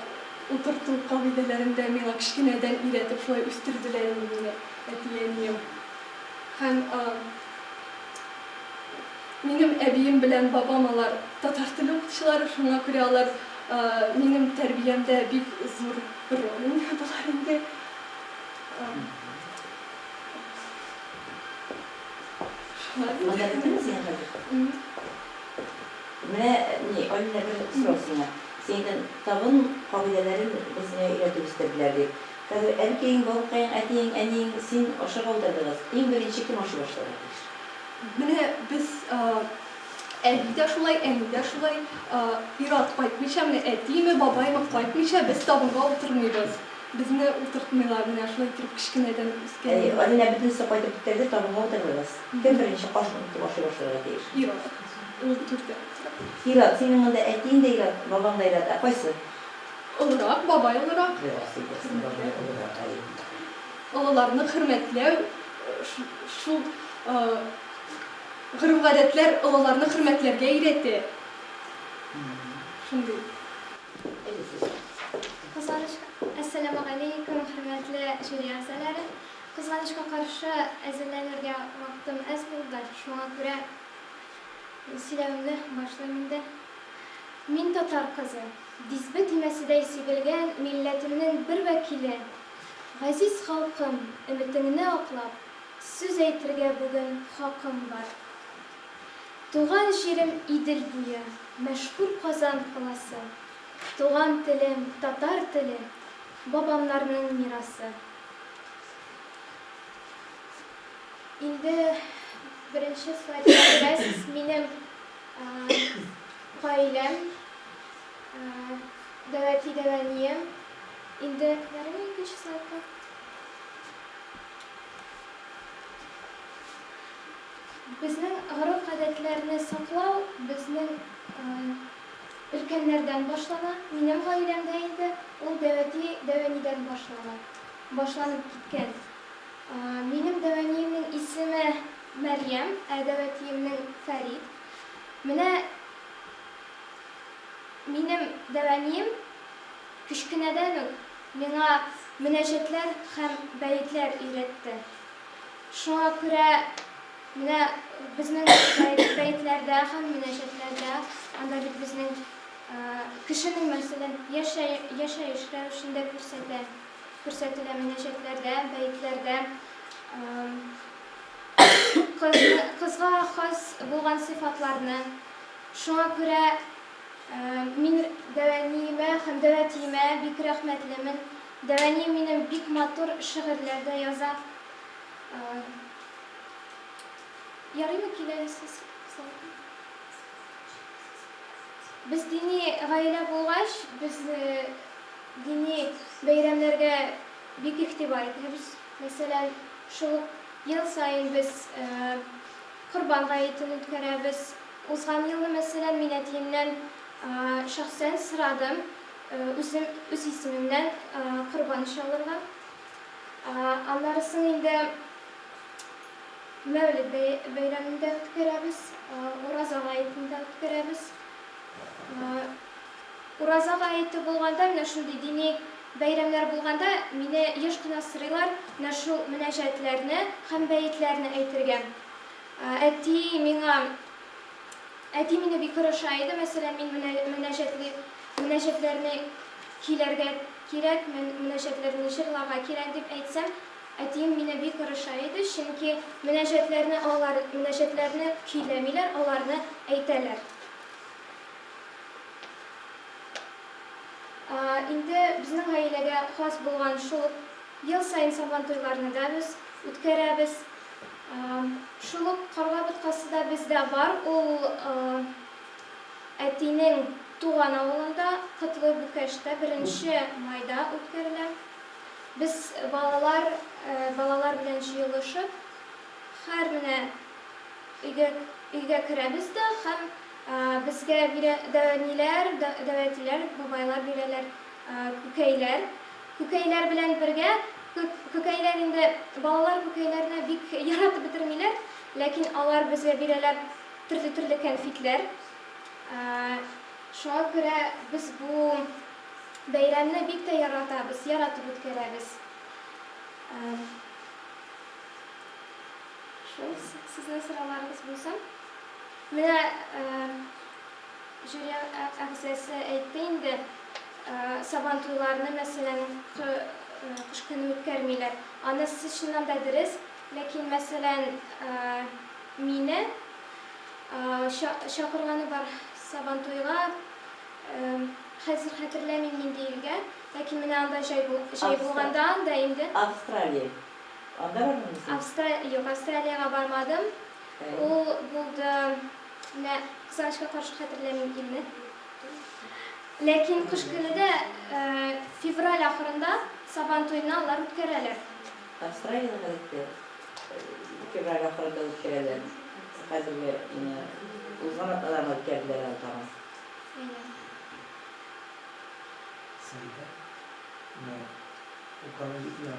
утырту кагыйдәләрен дә миңа кечкенәдән өйрәтеп шулай үстерделәр инде мине әти-әнием. Һәм минем әбием белән бабам алар татар теле укытучылары, шуңа күрә алар минем тәрбиямдә бик зур роль уйнадылар инде. Шулай. Монда беттеме синең хәзер? Менә ни, Алинә, бер сорау сиңа. Син әйтән, табын кагыйдәләрен безне өйрәтеп үстерделәр дип. Хәзер әбекәең, бабакаең, әтиең, әниең, син ашарга утырдыгыз. Иң беренче кем ашый башларга тиеш? Менә без, әби дә шулай, әни дә шулай, ир-ат кайтмыйча, менә әтиме, бабаймы кайтмыйча, без табынга утырмыйбыз. Безне утыртмыйлар, менә шулай иттереп кечкенәдән үскән Әй, идек. Алинә, бөтенесе кайтып бетерде, табынга утырдыгыз. Кем беренче кашык тотып ашый башларга тиеш? Ир-ат. Ул түрдә утыра. Ир-ат. Синең монда әтиең дә ир-ат, бабаң да ир-ат. Ә кайсы? Олырак, бабай олырак. Дөрес әйтәсең, бабай олырак, әйе. Олыларны хөрмәтләү, шул гореф-гадәтләр олыларны хөрмәтләргә өйрәтә. Шундый. Кызганычка, Әссәламегаләйкүм, хөрмәтле жюри әгъзалары. Кызганычка каршы, әзерләнергә вакытым әз булды, шуңа күрә сөйләвемне башлыйм инде. Мин татар кызы, дисбе төймәседәй сибелгән милләтемнең бер вәкиле. Газиз халкым, өметеңне аклап, сүз әйтергә бүген хакым бар. Туган җирем Идел буе, мәшһүр Казан каласы. Туган телем, татар теле, бабамнарның мирасы. Инде беренче слайдта күрәсез, минем гаиләм, дәвәти дәвәнием. Инде ярыймы икенче слайдка? Безнең гореф-гадәтләрне саклау безнең өлкәннәрдән башлана, минем гаиләмдә инде ул дәвәти дәвәнидән башлана, башланып киткән. Минем дәвәниемнең исеме Мәрьям, ә дәвәтиемнең Фәрит. Менә минем дәвәнием кечкенәдән үк миңа мөнәҗәтләр һәм бәетләр өйрәтте. Шуңа күрә менә безнең бәетләрдә һәм мөнәҗәтләрдә, анда бит безнең кешенең, мәсәлән, яшәеш рәвешен дә күрсәтә, күрсәтелә мөнәҗәтләрдә, бәетләрдә. Кызга хас булган сыйфатларны. Шуңа күрә мин дәвәниемә һәм дәвәтиемә бик рәхмәтлемен. Дәвәни минем бик матур шигырьләр дә яза. Ярыймы киләсез? Без дини гаилә булгач, без дини бәйрәмнәргә бик игътибар итәбез. Мәсәлән, шул ук ел саен без Корбан гаетен үткәрәбез. Узган елны, мәсәлән, мин әтиемнән шәхсән сорадым, үзем үз исемемнән корбан чалырга. Аннары соң инде Мәүлид бәйрәмен дә үткәрәбез, Ураза гаетен дә үткәрәбез. Ураза гаете булганда, менә шундый дини бәйрәмнәр булганда, мине еш кына сорыйлар менә шул мөнәҗәтләрне һәм бәетләрне әйтергә. Әти миңа Әти мине бик орыша иде, мәсәлән, мин менә мөнәҗәтли мөнәҗәтләрне көйләргә кирәк, мөнәҗәтләрне җырларга кирәк дип әйтсәм, әтием мине бик орыша иде, чөнки мөнәҗәтләрне алар мөнәҗәтләрне көйләмиләр, аларны әйтәләр. Инде безнең гаиләгә хас булган шул ук ел саен Сабантуйларны да без үткәрәбез. Шул ук карга боткасы да бездә бар, ул әтинең. туган авылында, Котлы Бүкәштә беренче майда үткәрелә. Без балалар, балалар белән җыелышып, һәр менә өйгә, өйгә керәбез дә һәм безгә бирә, дәүәниләр, дәүәтиләр, бабайлар бирәләр күкәйләр. Күкәйләр белән бергә, күкәйләр инде, балалар күкәйләрне бик яратып бетермиләр, ләкин алар безгә бирәләр төрле-төрле кәнфитләр. Шуңа күрә без бу бәйрәмне бик тә яратабыз, яратып үткәрәбез. Шул, сезнең сорауларыгыз булсын. Менә жюри әгъзасы әйтте инде, Сабантуйларны, мәсәлән, кыш көне үткәрмиләр. Анысы чыннан да дөрес, ләкин, мәсәлән, мине чакырганы бар Сабантуйга, хәзер хәтерләмим нинди илгә, ләкин менә анда җай булганда анда инде. Австралия. Анда бардыңмы син? Австра, юк, Австралиягә бармадым. Ул булды, менә, кызганычка каршы хәтерләмим илне. Ләкин кыш көне дә, февраль ахырында Сабантуйны алар үткәрәләр. Австралиядә гадәттә февраль ахырында үткәрәләр. Хәзерге менә узган атнада гына үткәрделәр аны тагын. Әйе. Сәйдә, менә укыган бит менә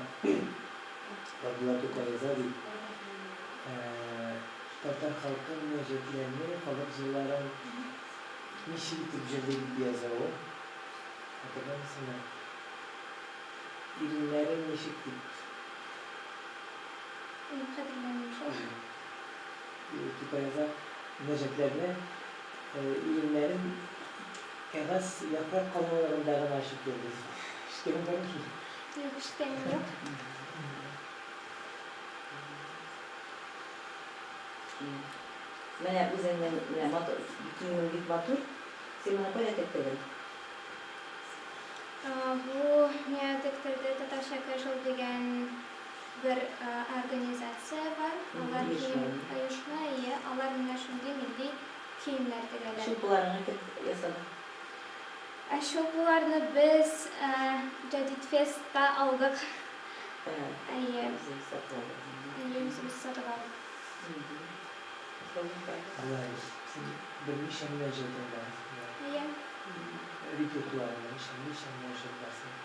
Габдулла Тукай яза бит, татар халкы мөнәҗәтләрне, халык җырларын Ничек итеп җырлый дип яза ул? Хәтерләмисеңме? Иреннәрен ничек дип? Юк, хәтерләмим шул. Тукай яза, мөнәҗәтләрне иреннәрен кәгазь яфрак калынлыгында гына ачып яза дип. Ишеткәнең бармы шуны? Юк, ишеткәнем юк. Менә үзеңнең менә матур киемең бик матур. Син моны кайда тектердең? Бу миңа тектерде Татарча Casual дигән бер организация бар. Алар кием оешма, әйе, алар менә шундый милли киемнәр тегәләр. Чулпыларыңны кем ясады? Ә чулпыларны без Җәдит Фестта алдык. Әйе. Үзегез сатып алдыгыз. Әйе, үзебез сатып алдык. Алай, син берничә мөнәҗәтең бар. Әйе. Репертуарыңда ничә, ничә мөнәҗәт бар синең?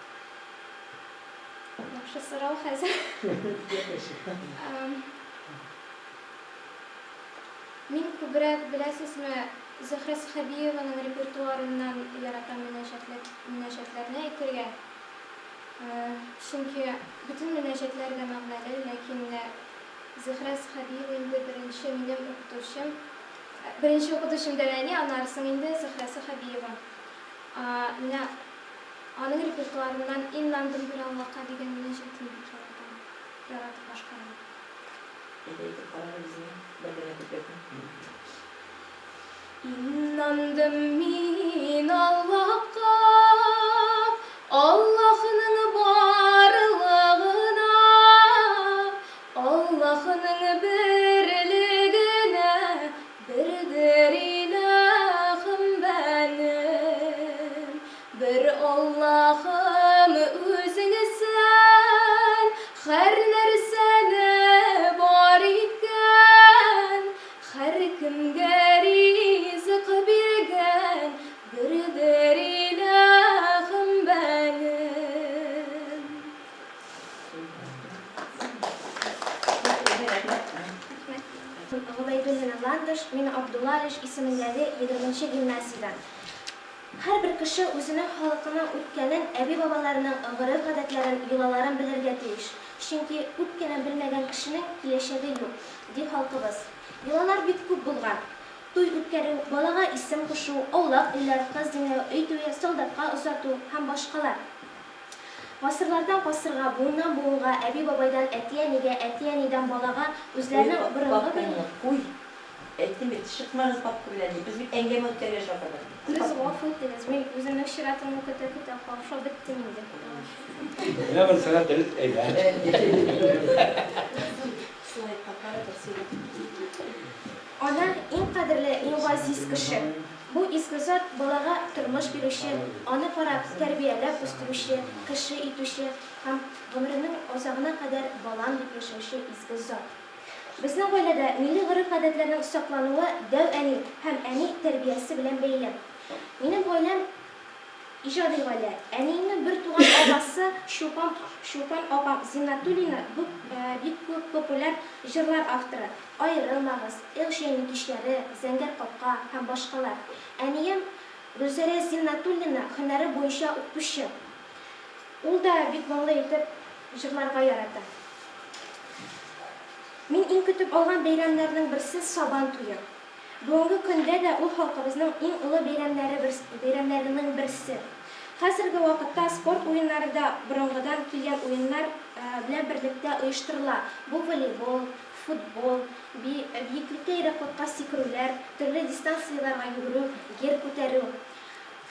Яхшы сорау хәзер. Мин күбрәк, беләсезме, Зөһрә Сәхәбиеваның репертуарыннан яратам мөнәҗәтләр, мөнәҗәтләрне әйтергә. Чөнки бөтен мөнәҗәтләр дә мәгънәле, ләкин менә Зөһрә Сәхәбиева инде беренче минем укытучым. Беренче укытучым дәү әни, аннары соң инде Зөһрә Сәхәбиева. Менә аның репертуарыннан Иннандым бер Аллаһка дигән мөнәҗәтен бик яратам, яратып башкарам. Әйдә әйтеп кара әле безгә бер генә куплетын. Иннандым мин Аллаһка, Аллаһның барлыгына, Аллаһның берлегенә, бердер илаһым бәнем. Бер Аллаһым үзең сән, һәр нәрсәне бар иткән, Һәркемгә ризык биргән бердер илаһым бәнем. Рәхмәт. Гобәйдуллина Ландыш, мин Абдулла Алиш исемендәге егерменче гимназиядән. Һәрбер кеше үзенең халкының үткәнен, әби-бабаларының гореф-гадәтләрен, йолаларын белергә тиеш. Чөнки үткәнен белмәгән кешенең киләчәге юк, ди халкыбыз. Йолалар бик күп булган. Туй үткәрү, балага исем кушу, аулак өйләр, кыз димләү, өй туе, солдатка озату һәм башкалар. Гасырлардан гасырга, буыннан буынга, әби-бабайдан әти-әнигә, әти-әнидән балага үзләренең борынгы Куй, куй. Әйттем бит, чыкмагыз папка белән дип. Без бит әңгәмә үткәрергә чакырдык. Дөрес, гафу итегез, мин үземнең чиратымны көтә-көтә каушап беттем инде. Менә монысына дөрес әйбәт. Ана, иң кадерле, иң газиз кеше. Бу изге зат балага тормыш бирүче, аны карап, тәрбияләп үстерүче, кеше итүче һәм гомеренең азагына кадәр балам дип яшәүче изге зат. Безнең гаиләдә милли гореф-гадәтләрнең саклануы дәү әни һәм әни тәрбиясе белән бәйле. Минем гаиләм иҗади гаилә. Әниемнең бертуган агасы Чулпан Чулпан апам Зиннатуллина бу бик күп популяр җырлар авторы, Аерылмагыз, Эх, җәйнең кичләре, Зәңгәр капка һәм башкалар. Әнием Гөлзәрә Зиннатуллина һөнәре буенча укытучы. Ул да бик моңлы итеп җырларга ярата. Мин иң көтеп алган бәйрәмнәрнең берсе, Сабан туе. Бүгенге көндә дә ул халкыбызның иң олы бәйрәмнәре бәйрәмнәренең берсе. Хәзерге вакытта спорт уеннары да борынгыдан килгән уеннар белән берлектә оештырыла, бу волейбол, футбол, би биеклеккә ераклыкка сикерүләр, төрле дистанцияләргә йөгерү, гер күтәрү.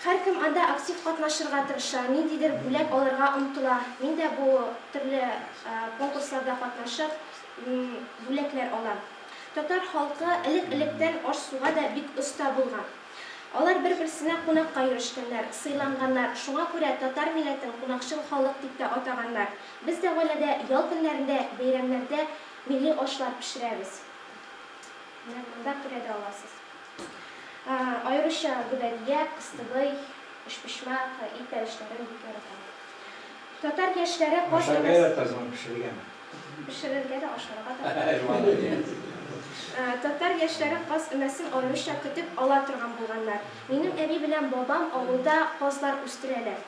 Һәркем анда актив катнашырга тырыша, ниндидер бүләк алырга омтыла. Мин дә бу төрле конкурсларда катнашып, бүләкләр алам. Татар халкы элек-электән аш-суга да бик оста булган. Алар бер-берсенә кунакка йөрешкәннәр, сыйланганнар, шуңа күрә татар милләтен кунакчыл халык дип тә атаганнар. Без дә гаиләдә ял көннәрендә, бәйрәмнәрдә милли ашлар пешерәбез. Менә монда күрә дә аласыз. Аеруча гөбәдия, кыстыбый, өчпочмак, ит бәлешләрен бик яратам. Татар яшьләре каз Ашарга өмәсе. яратасыңмы, пешерергәме? Пешерергә дә, ашарга да. Татар яшьләре каз өмәсен аеруча көтеп ала торган булганнар. Минем әби белән бабам авылда казлар үстерәләр.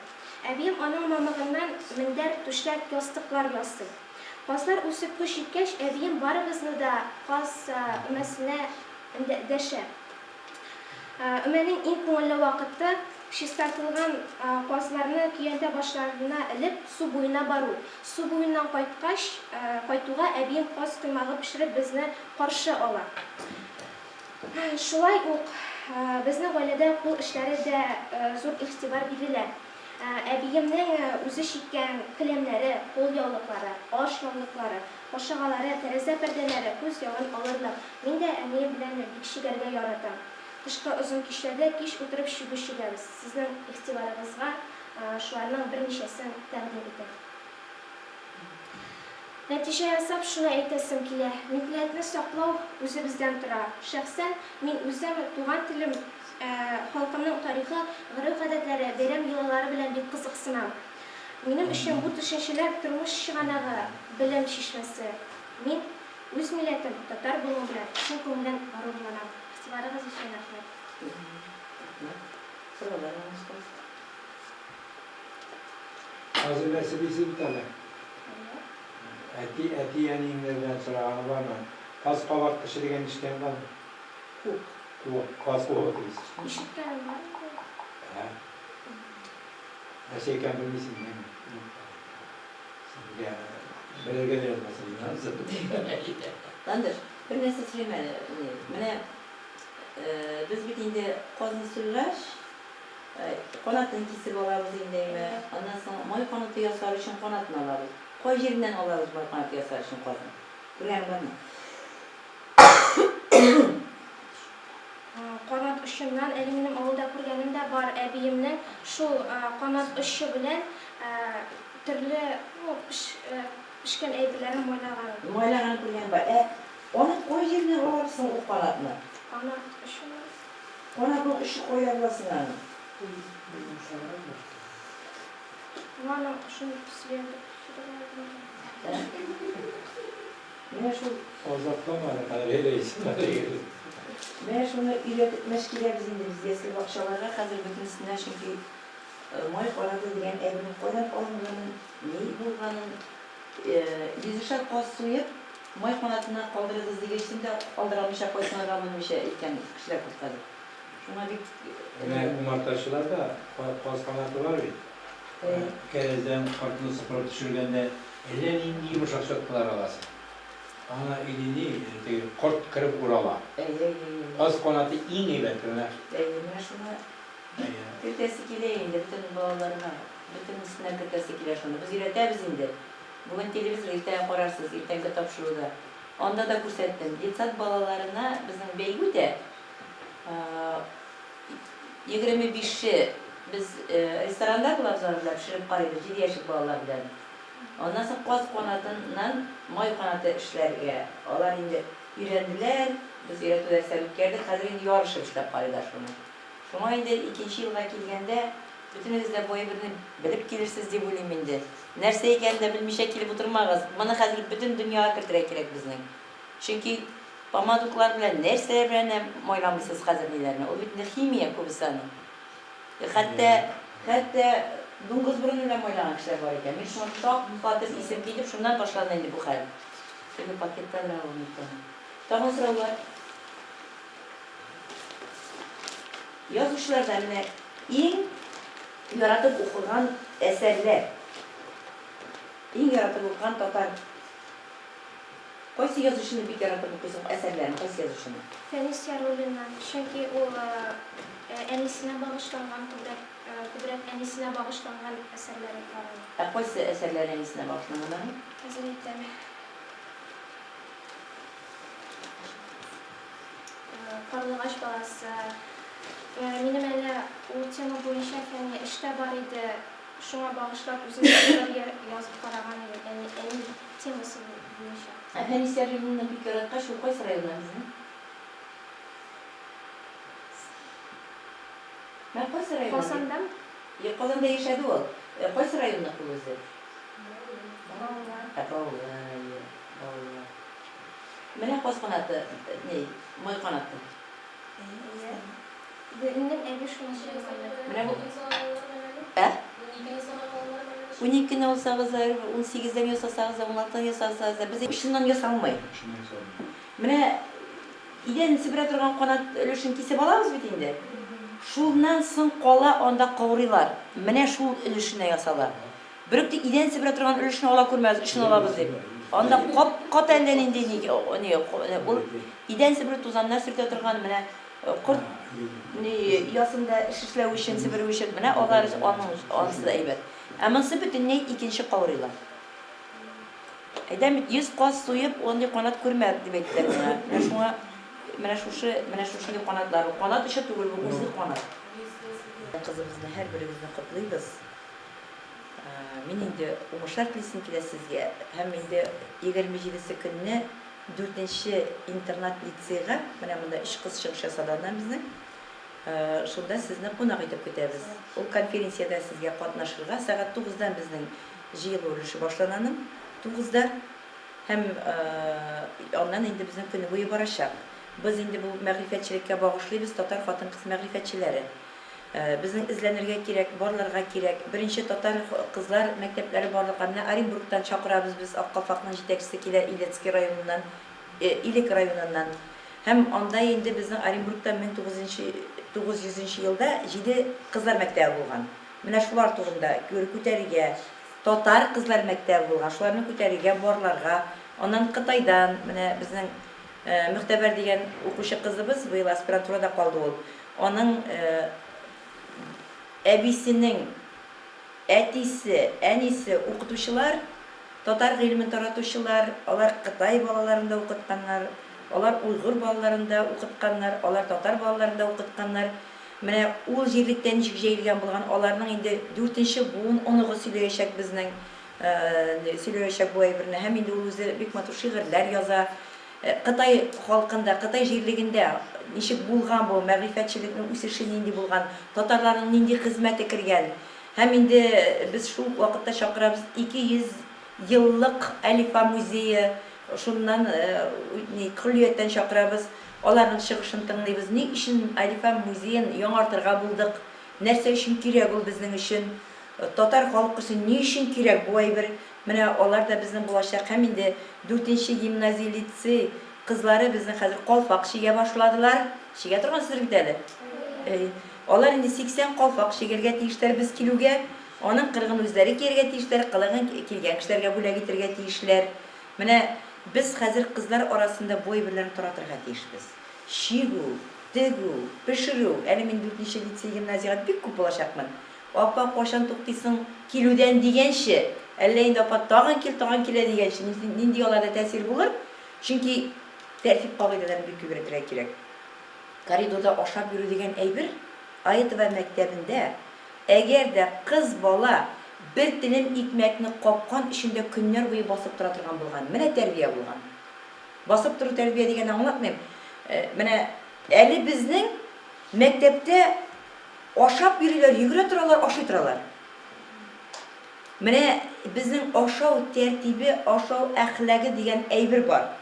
Әбием аның мамыгыннан мендәр, түшәк, ястыклар ясый. Казлар үсеп көч җиткәч, әбием барыбызны да каз өмәсенә дәшә. Өмәнең иң күңелле вакыты, чистартылган казларны көянтә башларына элеп, су буена бару. Су буеннан кайткач, кайтуга әбием каз коймагы пешереп безне каршы ала. Шулай ук безнең гаиләдә кул эшләре дә зур игътибар бирелә. Әбиемнең үзе чиккән келәмнәре, кулъяулыклары, ашъяулыклары, Кашагалары, тәрәзә пәрдәләре күз явын алырлык. Мин дә әнием белән бик чигәргә яратам. Кышкы озын кичләрдә кич утырып чигү чигәбез. Сезнең игътибарыгызга шуларның берничәсен тәкъдим итәм. Нәтиҗә ясап, шуны әйтәсем килә, милләтне саклау үзебездән тора. Шәхсән мин үзем туган телем, халкымның тарихы, гореф-гадәтләре, бәйрәм-йолалары белән бик кызыксынам. Минем өчен бу төшенчәләр тормыш чыганагы, белем чишмәсе. Мин үз милләтем, татар булуым белән чын күңелдән горурланам. Игътибарыгыз өчен рәхмәт. Рәхмәт. Сораулар бармы, остаз? Хәзер нәрсә дисез бит әле? Әти, әти-әниеңнәрдән сораганы бармы? Каз кабак пешергән ишеткән бармы? Куык. Куык, каз куыгы дисез. Ишеткәнем бар инде. Ә? Нәрсә икәнен белмисең, әйме? Сезгә белергә дә язмасын инде анысы. Ландыш, бер нәрсә сорыйм әле. Менә без бит инде казны суйгач, канатын кисеп алабыз инде, әйме? Аннан соң май канаты ясар өчен канатын алабыз. Кай җиреннән алабыз май канаты ясар өчен казны? Күргәнең бармы? Канат очыннан, әле минем авылда күргәнем дә бар, әбиемнең шул канат очы белән төрле, ну, пешкән әйберләрен майлаганын. Майлаганын күргәнем бар. Ә аның кай җиреннән алабыз соң ул канатны? Канат очыннан. Канатның очы кая була соң аның? Ну, аның очын сөяк дип сөйләгән. Менә шул. Азаплама әле, кадерле рәис. Менә шуны өйрәтеп мәш киләбез инде без ясле бакчаларга хәзер бөтенесенә, чөнки май карады дигән әйбернең кайдан алынганын, ни булганын, йөзешәр каз суеп, май канатына калдырыгыз дигәчтен дә алдыра алмыйча, кайсын алырга белмичә әйткән кешеләр күп хәзер. Шуңа бик. Менә умартачыларда каз канаты бар бит. Кәрәздән кортны сыпырып төшергәндә әллә нинди йомшак щеткалар аласың. Аңа или ни, теге корт кереп урала. Әйе, әйе, әйе. Каз канаты иң әйбәте менә. Әйе, менә шуны бик кертәсе килә инде бөтен балаларга, бөтенесенә кертәсе килә шуны. Без өйрәтәбез инде. Бүген телевизор, иртәгә карарсыз, иртәнге тапшыруда. Анда да күрсәттем. Детсад балаларына безнең бәйге үтә. 25-е без ресторанда булабыз алар белән, пешереп карыйбыз, җиде яшьлек балалар белән. Аннан соң каз канатыннан май канаты эшләргә. Алар инде өйрәнделәр, без өйрәтү дәресләре үткәрдек, хәзер инде ярышып эшләп карыйлар шуны. Шуңа инде икенче елга килгәндә, бөтенегез дә бу әйберне белеп килерсез дип уйлыйм инде. Нәрсә икәнен дә белмичә килеп утырмагыз. Моны хәзер бөтен дөньяга кертергә кирәк безнең. Чөнки помадуклар белән, нәрсәләр белән дә майламыйсыз хәзер ниләрне. Ул бит инде химия күбесе аның. Хәтта, хәтта дуңгыз борыны белән майлаган кешеләр бар икән. Мин шуңа шаккатып исем китеп, шуннан башланды инде бу хәл. Теге пакеттадыр әле ул микән. Тагын сораулар? Язучыларда менә иң яратып укыган әсәрләр. Иң яратып укыган татар Кайсы язучыны бик яратып укыйсың, әсәрләрен, кайсы язучыны? Фәнис Яруллинны, чөнки ул әнисенә багышланган күбрәк, күбрәк әнисенә багышланган әсәрләрен карыйм. Ә кайсы әсәрләре әнисенә багышланган аның? Хәзер әйтәм. Карлыгач баласы. Минем әле ул тема буенча фәнни эш тә бар иде. Шуңа багышлап үзем дә шигырь язып караган идем, әни, әни темасы буенча. Ә Фәнис Яруллинны бик яраткач, ул кайсы районнан безнең? Мә, кайсы районнан? Казандан. Юк, Казанда яшәде ул. Кайсы районныкы ул үзе? Баулы. Ә, Баулы, әйе, Баулы. Менә каз канаты, ни, май канаты. Әйе. Минем әби шуны сөйләгән. Менә бу. Ә? Уникене алсагыз да, унсигездән ясасагыз да, уналтыдан ясасагыз да, без очыннан ясалмый. Менә идән себерә торган канат өлешен кисеп алабыз бит инде. Шуннан соң кала анда каурыйлар. Менә шул өлешенә ясала. Берүк тик идән себерә торган өлешне ала күрмәгез, очын алабыз дип. Анда кап-кат әллә нинди ни, ни, ул идән себерү тузаннар сөртә торган, менә корт ни оясында эш эшләү өчен, себерү өчен, менә алар аның анысы да әйбәт. Ә монысы бөтенләй икенче каурыйлар. Әйтәм бит, 100 каз суеп, андый канат күрмә, дип әйттеләр миңа. Менә шуңа, менә шушы, менә шушындый канатлар. Бу канат очы түгел, бу үзе канат. Кызыбызны һәрберегезне котлыйбыз. Мин инде уңышлар телисем килә сезгә. Һәм инде 27 көнне дүртенче интернат-лицейга, менә монда өч кыз чыгыш ясады аннан безнең, шунда сезне кунак итеп көтәбез. Ул конференциядә сезгә катнашырга, сәгать тугыздан безнең җыелу өлеше башлана аның, тугызда. Һәм аннан инде безнең көне буе барачак. Без инде бу мәгърифәтчелеккә багышлыйбыз татар хатын-кыз мәгърифәтчеләре. Безнең эзләнергә кирәк, барларга кирәк. Беренче татар кызлар мәктәпләре барлыкка. Менә Оренбургтан чакырабыз без, Ак калфакның җитәкчесе килә Илецкий районыннан, Илек районыннан. Һәм анда инде безнең Оренбургта 1900 нче елда җиде кызлар мәктәбе булган. Менә шулар турында күтәрергә, татар кызлар мәктәбе булган, шуларны күтәрергә, барларга. Аннан Кытайдан менә безнең Мөхтәбәр дигән укучы кызыбыз, быел аспирантурада калды ул. Аның әбисенең әтисе, әнисе укытучылар, татар гыйлемен таратучылар, алар Кытай балаларын да укытканнар, алар уйгыр балаларын да укытканнар, алар татар балаларын да укытканнар. Менә ул җирлектә ничек җәелгән булган, аларның инде дүртенче буын оныгы сөйләячәк безнең, сөйләячәк бу әйберне. Һәм инде ул үзе бик матур шигырьләр яза. Кытай халкында, Кытай җирлегендә ничек булган бу, мәгърифәтчелекнең үсеше нинди булган, татарларның нинди хезмәте кергән. Һәм инде без шул ук вакытта чакырабыз 200 еллык Әлифба музее, шуннан ни, көллияттән чакырабыз, аларның чыгышын тыңлыйбыз. Ни өчен Әлифба музеен яңартырга булдык, нәрсә өчен кирәк ул безнең өчен, татар халкы өчен ни өчен кирәк бу әйбер, Менә алар да безнең булачак һәм инде дүртенче гимназия-лицей кызлары безнең хәзер калфак чигә башладылар. Чигә торгансыздыр бит әле? Әйе. Алар инде 80 калфак чигәргә тиешләр без килүгә. Аның кырыгын үзләре кияргә тиешләр, кылыгын килгән кешеләргә бүләк итәргә тиешләр. Менә без хәзер кызлар арасында бу әйберләрне таратырга тиешбез. Чигү, тегү, пешерү. Әле мин дүртенче лицей-гимназиягә бик күп булачакмын. Апа, кайчан туктыйсың килүдән дигәнче, әллә инде апа тагын кил, тагын килә дигәнче, нинди аларда тәэсир булыр? Чөнки тәртип кагыйдәләрен бик күп өйрәтергә кирәк. Коридорда ашап йөрү дигән әйбер. Аитова мәктәбендә әгәр дә кыз бала бер телем икмәкне капкан өчен дә көннәр буе басып тора торган булган. Менә тәрбия булган. Басып тору тәрбия дигәнне аңлатмыйм. Менә әле безнең мәктәптә ашап йөриләр, йөгерә торалар, ашый торалар. Менә безнең ашау тәртибе, ашау әхлагы дигән әйбер бар.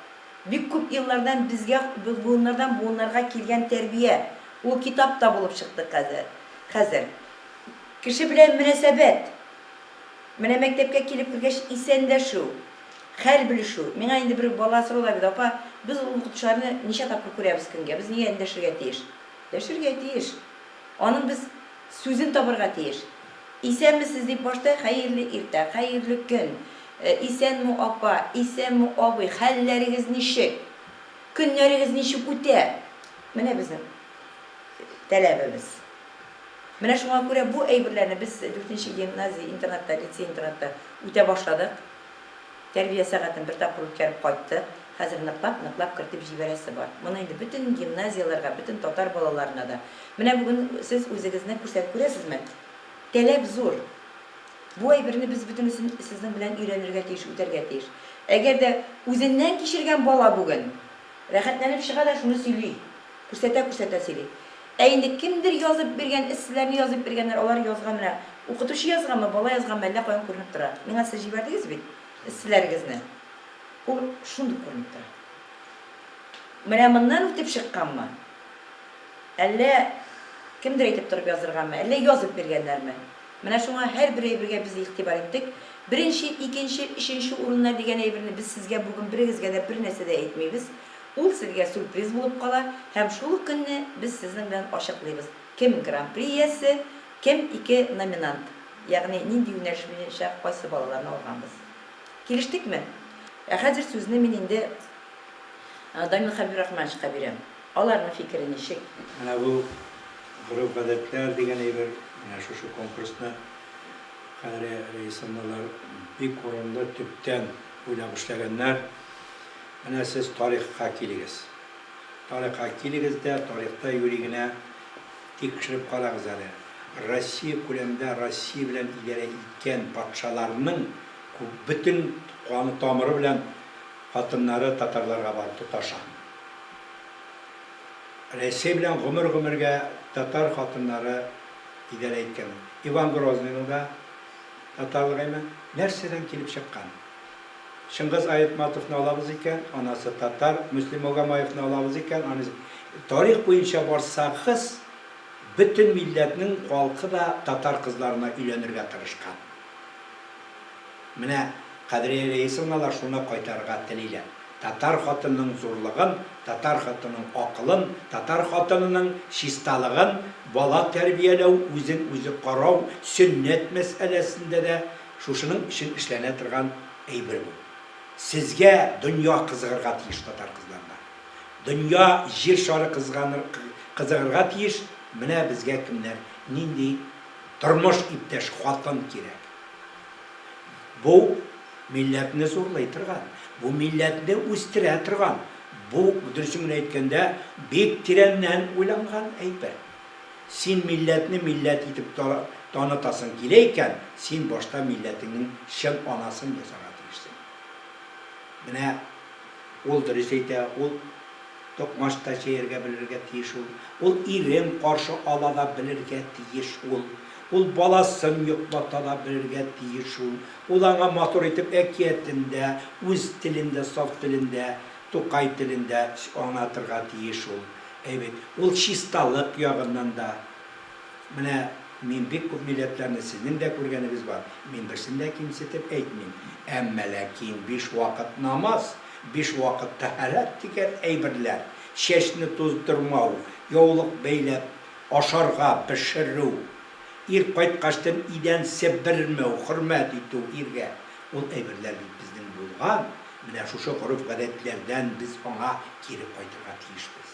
Бик күп еллардан безгә, буыннардан буыннарга килгән тәрбия. Ул китап та булып чыкты хәзер. Хәзер. Кеше белән мөнәсәбәт. Менә мәктәпкә килеп кергәч исәнләшү, хәл белешү. Миңа инде бер бала сорау да бирде, Апа, без ул укытучыларны ничә тапкыр күрәбез көнгә, без нигә эндәшергә тиеш? Дәшергә тиеш. Аның без сүзен табарга тиеш. Исәнмесез дип башта хәерле иртә, хәерле көн, исәнме апа, исәнме абый, хәлләрегез ничек, көннәрегез ничек үтә? Менә безнең таләбебез. Менә шуңа күрә бу әйберләрне без дүртенче гимназия интернатта, лицей-интернатта үтә башладык. Тәрбия сәгатен бер тапкыр үткәреп кайттык. Хәзер ныклап, ныклап кертеп җибәрәсе бар. Моны инде бөтен гимназияләргә, бөтен татар балаларына да. Менә бүген сез үзегезне күрсәт, күрәсезме? Таләп зур. Бу әйберне без бөтенесен сезнең белән өйрәнергә тиеш, үтәргә тиеш. Әгәр дә үзеннән кичергән бала бүген рәхәтләнеп чыга да шуны сөйли. Күрсәтә-күрсәтә сөйли. Ә инде кемдер язып биргән, эсселәрне язып биргәннәр, алар язган менә. Укытучы язганмы, бала язганмы, әллә каян күренеп тора. Миңа сез җибәрдегез бит эсселәрегезне. Ул шундук күренеп тора. Менә моннан үтеп чыкканмы? Әллә кемдер әйтеп торып яздырганмы, әллә язып биргәннәрме? Менә шуңа һәрбер әйбергә без игътибар иттек. Беренче, икенче, өченче урыннар дигән әйберне без сезгә бүген берегезгә дә бернәрсә дә әйтмибез. Ул сезгә сюрприз булып кала һәм шул ук көнне без сезнең белән ачыклыйбыз, кем Гран-при иясе, кем ике номинант, ягъни нинди юнәлеш буенча кайсы балаларны алганбыз. Килештекме? Ә хәзер сүзне мин инде Данил Хәбибрахмановичка бирәм. Аларның фикере ничек? Менә бу гореф-гадәтләр дигән әйбер, менә шушы конкурсны Кадрия Рәисовналар бик урынлы, төптән уйлап эшләгәннәр. Менә сез тарихка килегез. Тарихка килегез дә, тарихта юри генә тикшереп карагыз әле. Россия күләмендә Россия белән идарә иткән патшаларның күп бөтен каны тамыры белән хатыннары татарларга барып тоташа. Рәсәй белән гомер-гомергә татар хатыннары идарә иткән. Иван Грозныйның да татарлыгы әйме? Нәрсәдән килеп чыккан? Чыңгыз Айтматовны алабыз икән, анасы татар, Мөслим Магомаевны алабыз икән, анысы. Тарих буенча барсагыз, бөтен милләтнең халкы да татар кызларына өйләнергә тырышкан. Менә Кадрия Рәисовналар шуны кайтарырга телиләр. Татар хатынының зурлыгын, татар хатынының акылын, татар хатынының чисталыгын, бала тәрбияләү, үзен үзе карау, сөннәт мәсьәләсендә дә Шушының өчен эшләнә торган әйбер бу. Сезгә дөнья кызыгырга тиеш татар кызларына. Дөнья, җир шары кызганыр, кызыгырга тиеш, менә безгә кемнәр, нинди тормыш иптәш, хатын кирәк. Бу милләтне зурлый торган, бу милләтне үстерә торган, бу, дөресен генә әйткәндә, бик тирәннән уйланган әйбер. Син милләтне милләт итеп танытасың килә икән, син башта милләтеңнең чын анасын ясарга тиешсең. Менә ул дөрес әйтә, ул токмач та җәяргә белергә тиеш ул, ул ирен каршы ала да белергә тиеш ул, ул баласын йоклата да белергә тиеш ул, ул аңа матур итеп әкиятен дә, үз телендә, саф телендә, Тукай телендә аңлатырга тиеш ул. Әйбәт. Ул чисталык ягыннан да. Менә мин бик күп милләтләрне сезнең дә күргәнегез бар. Мин берсен дә кимсетеп әйтмим. Әмма ләкин биш вакыт намаз, биш вакыт тәһарәт дигән әйберләр, чәчне туздырмау, яулык бәйләп ашарга пешерү, ир кайткачтын идән себермәү, хөрмәт итү иргә, ул әйберләр бит безнең булган. Менә шушы гореф-гадәтләрдән без аңа кире кайтырга тиешбез.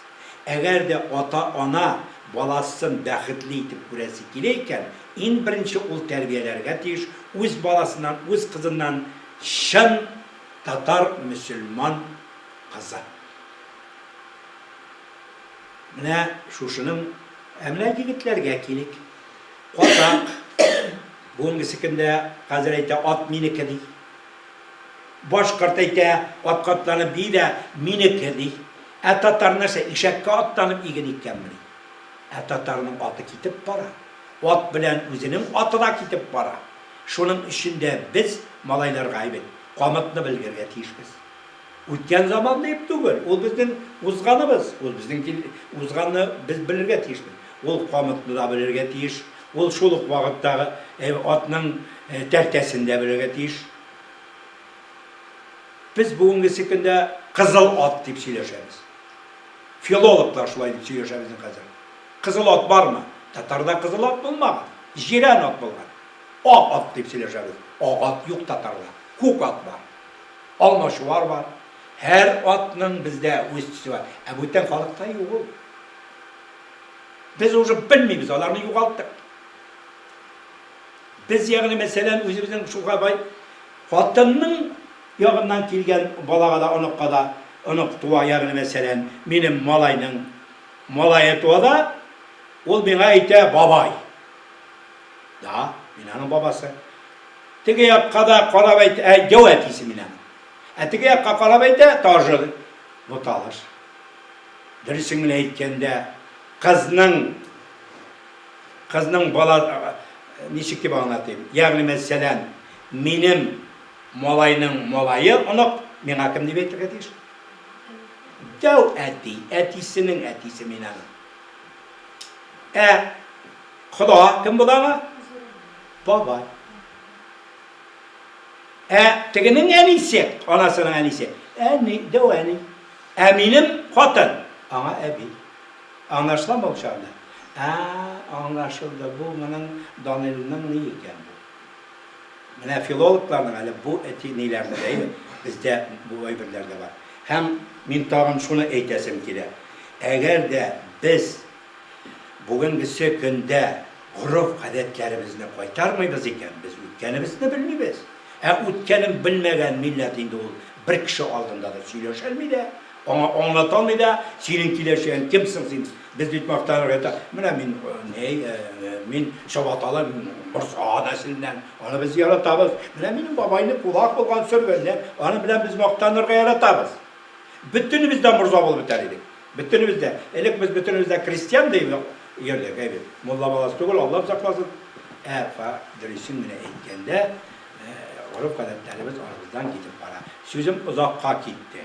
Әгәр дә ата-ана баласын бәхетле итеп күрәсе килә икән, иң беренче ул тәрбияләргә тиеш үз баласыннан, үз кызыннан чын татар-мөселман кызы. Менә шушының. Ә менә егетләргә килик. Казак, бүгенгесе көндә хәзер әйтә, ат минеке, ди. Башкорт әйтә, атка атланып бии дә, минеке, ди. Ә татар нәрсә, ишәккә атланып иген иккәнмени? Ә татарның аты китеп бара. Ат белән үзенең аты да китеп бара. Шуның өчен дә без малайларга әйбәт камытны белгергә тиешбез. Үткән заман диеп түгел, ул безнең узганыбыз, ул безнең кил, узганны без белергә тиешбез. Ул камытны да белергә тиеш, ул шул ук вакыттагы атның тәртәсен дә белергә тиеш. Без бүгенгесе көндә кызыл ат дип сөйләшәбез. Филологлар шулай дип сөйләшә безнең хәзер. Кызыл ат бармы? Татарда кызыл ат булмаган, җирән ат булган. Ак ат дип сөйләшәбез. Ак ат юк татарда, күк ат бар. Алмачуар бар. Һәр атның бездә үз төсе бар. Ә бүтән халыкта юк ул. Без уже белмибез, аларны югалттык. Без, ягъни мәсәлән, үзебезнең шуга бай хатынның ягыннан килгән балага да, оныкка да онык туа, ягъни мәсәлән, минем малайның малае туа да, ул миңа әйтә, бабай. Да, мин аның бабасы. Теге якка да карап әйтә, ә, дәү әтисе мин аның. Ә теге якка карап әйтә, тоже буталыш. Дөресен генә әйткәндә, кызның кызның бала ничек дип аңлатыйм? Ягъни мәсәлән, минем малайның малае онык миңа кем дип әйтергә тиеш? Дәү әти, әтисенең әтисе мин аның. Ә кода кем була аңа? Бабай. Ә тегенең әнисе, анасының әнисе, әни, дәү әни. Ә минем хатын, аңа әби. Аңлашыламы ул чагында? Ә, аңлашылды, бу моның Данилның ни икән бу? Менә филологларның әле бу әти ниләрне дә, бездә бу әйберләр дә бар. Һәм мин тагын шуны әйтәсем килә. Әгәр дә без Бүгенгесе көндә гореф-гадәтләребезне кайтармыйбыз икән, без үткәнебезне белмибез. Ә үткәнен белмәгән милләт инде ул бер кеше алдында да сөйләшәлми дә, аңа аңлата алмый да, синең киләчәгең, кем соң син? Без бит мактанырга ята, менә мин ни, мин чабаталы морза нәселеннән, аны без яратабыз. Менә минем бабайны кулак булган сөргәннәр, аны белән без мактанырга яратабыз. Бөтенебез дә морза булып бетәр идек. Бөтенебез дә. Элек без бөтенебез дә крестьян диеп йөрдек, әй бит. Мулла баласы түгел, Аллам сакласын. Ә фа дөресен генә әйткәндә, гореф-гадәтләребез арабыздан китеп бара. Сүзем озакка китте.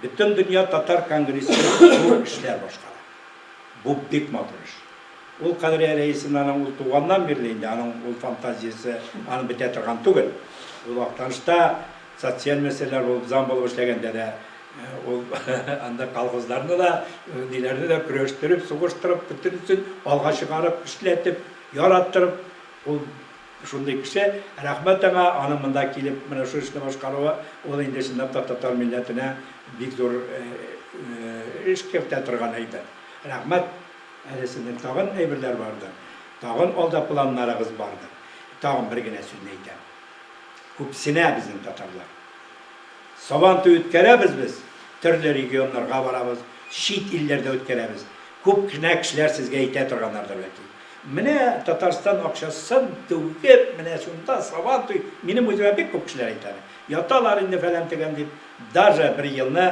Бөтендөнья татар конгрессы зур эшләр башкара. Бу бик матур эш. Ул Кадрия Рәисовнаның ул туганнан бирле инде аның ул фантазиясе аның бетә торган түгел. Ул Актанышта Социаль мәсьәләләр булып, зам булып эшләгәндә дә ул анда колхозларны да, ниләрне дә көрәштереп, сугыштырып, бөтенесен алга чыгарып, эшләтеп, яраттырып, ул шундый кеше. Рәхмәт аңа, аның монда килеп менә шул эшне башкаруы, ул инде чынлап та татар милләтенә бик зур эш кертә торган әйбер. Рәхмәт, әле сезнең тагын әйберләр бардыр, тагын алда планнарыгыз бардыр. Тагын бер генә сүзне әйтәм. Күпсенә безнең татарлар. Сабан туй үткәрәбез без, төрле регионнарга барабыз, чит илләрдә үткәрәбез. Күп кенә кешеләр сезгә әйтә торганнардыр бәлки. Менә Татарстан акчасын түгеп, менә шунда Сабан туй, минем үземә бик күп кешеләр әйтә аны. Яталар инде фәлән-төгән дип. Даже бер елны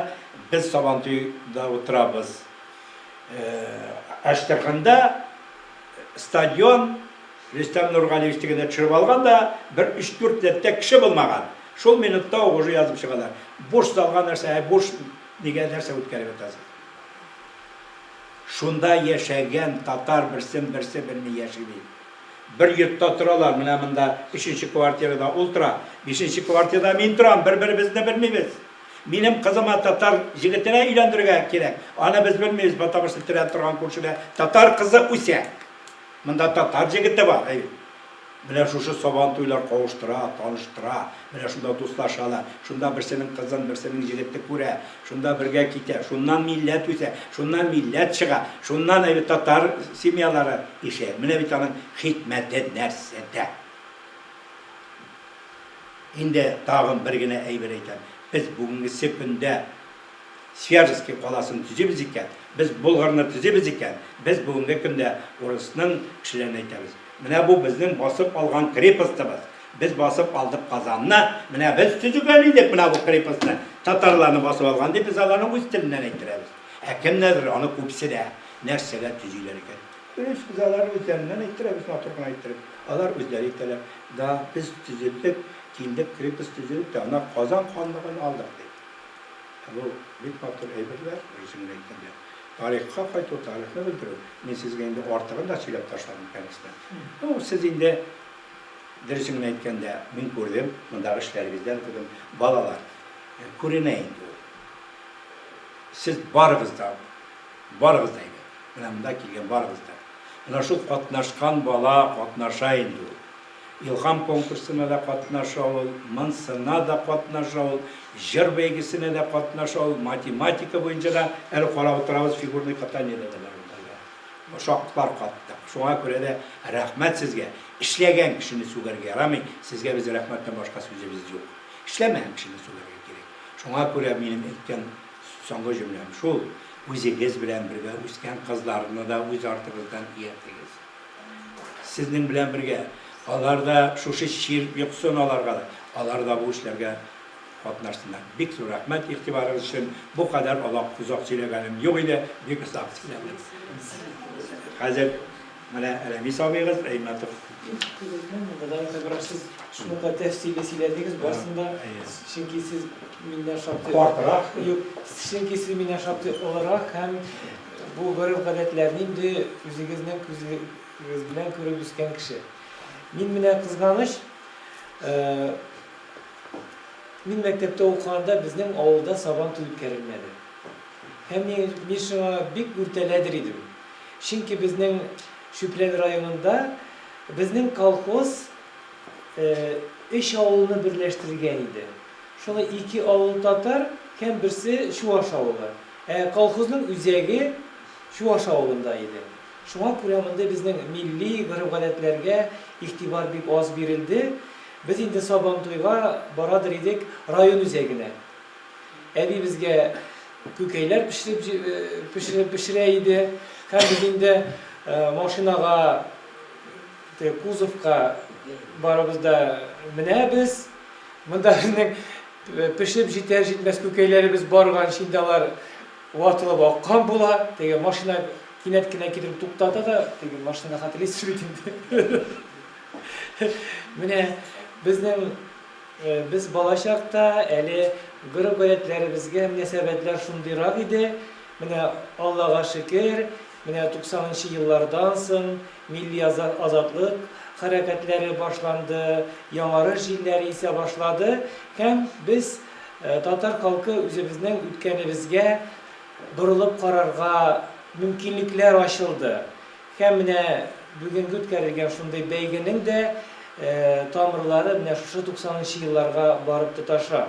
без Сабантуйда утырабыз. Әчтерханда стадион Рөстәм Нургалиевич тегендә төшереп алган да, бер өч-дүрт рәттә кеше булмаган. Шул минутта ук уже язып чыгалар. Буш залга нәрсә, ә буш нигә нәрсә үткәреп ятасыз? Шунда яшәгән татар берсен берсе белми яши бит. Бер йортта торалар, менә монда өченче квартирада ул тора, бишенче квартирада мин торам, бер-беребезне белмибез. Минем кызыма татар җегетенә өйләндерергә кирәк, аны без белмибез, потому что терәп торган күршедә татар кызы үсә. Монда татар җегете бар, әй. Менә шушы Сабан туйлар кавыштыра, таныштыра. Менә шунда дуслашалар. Шунда берсенең кызын берсенең җегете күрә. Шунда бергә китә. Шуннан милләт үсә. Шуннан милләт чыга. Шуннан әйе татар семьялары ишәя. Менә бит аның хикмәте нәрсәдә. Инде тагын бер генә әйбер әйтәм. Без бүгенгесе көндә. Свияжский каласын төзибез икән, без Болгарны төзибез икән, без бүгенге көндә урысның кешеләренә әйтәбез, менә бу безнең басып алган крепостыбыз, без басып алдык Казанны, менә без төзегән идек менә бу крепостны, татарларны басып алган дип без аларны үз теленнән әйттерәбез. Ә кемнәрдер аны күпсенә, нәрсәгә төзиләр икән? Дөрес, без аларны үзләреннән әйттерәбез, матур гына иттереп. Алар үзләре әйтәләр, да, без төзелдек, килдек, крепость төзедек тә, аннан Казан ханлыгын алдык, дип. Ә бу бик матур әйберләр, дөресен генә әйткәндә. Тарихка кайту, тарихны белдерү. Мин сезгә инде артыгын да сөйләп ташладым, конечно. Ну, сез инде, дөресен генә әйткәндә, мин күрдем, мондагы эшләрегездән күрдем. Балалар, күренә инде ул. Сез барыгыз да, барыгыз да әйбәт. Менә монда килгән барыгыз да. Менә шул катнашкан бала катнаша инде ул. Илһам конкурсына да катнаша ул, монсына да катнаша ул, җыр бәйгесенә дә катнаша ул, математика буенча да, әле карап утырабыз, фигурный катаниедә дә бар ул. Шаклар каттык. Шуңа күрә дә рәхмәт сезгә. Эшләгән кешене сүгәргә ярамый, сезгә без рәхмәттән башка сүзебез юк. Эшләмәгән кешене сүгәргә кирәк. Шуңа күрә минем әйткән соңгы җөмләм шул, үзегез белән бергә үскән кызларны да үз артыгыздан ияртегез. Сезнең белән бергә алар да шушы чир йоксын аларга да, алар да бу эшләргә катнашсыннар. Бик зур рәхмәт игътибарыгыз өчен. Бу кадәр алак озак сөйләгәнем юк иде, бик озак сөйләдем. Хәзер менә Рәмис абыегыз Әймәтов. Бераз сез шуныка тәфсилле сөйләдегез барысын да, чөнки сез миннән шактый Картрак. Юк, чөнки сез миннән шактый олырак һәм Бу гореф-гадәтләрне инде үзегезнең күзегез белән күреп үскән кеше. Мин менә кызганыч, мин мәктәптә укыганда безнең авылда Сабан туй үткәрелмәде. Һәм мин, мин шуңа бик үртәләдер идем. Чөнки безнең Чүпрәле районында безнең колхоз өч авылны берләштергән иде. Шуны ике авыл татар һәм берсе чуаш авылы. Ә колхозның үзәге Чуаш авылында иде. Шуңа күрә мондый безнең милли гореф-гадәтләргә игътибар бик аз бирелде. Без инде Сабантуйга барадыр идек район үзәгенә. Әби безгә күкәйләр пешереп пешереп пешерә иде. Һәм без инде машинага, теге кузовка барыбыз да менәбез. Монда безнең Пешеп җитәр-җитмәс күкәйләребез барганчы инде алар ватылып аккан була. Теге машина кинәт кенә китереп туктата да, теге машинаны хәтерлисез бит инде. Менә безнең без балачакта әле гореф-гадәтләребезгә мөнәсәбәтләр шундыйрак иде. Менә Аллага шөкер, менә туксанынчы еллардан соң Милли азатлык хәрәкәтләре башланды, яңарыш җилләре исә башлады һәм без, татар халкы, үзебезнең үткәнебезгә борылып карарга мөмкинлекләр ачылды. Һәм менә бүгенге үткәрелгән шундый бәйгенең дә тамырлары менә шушы туксанынчы елларга барып тоташа.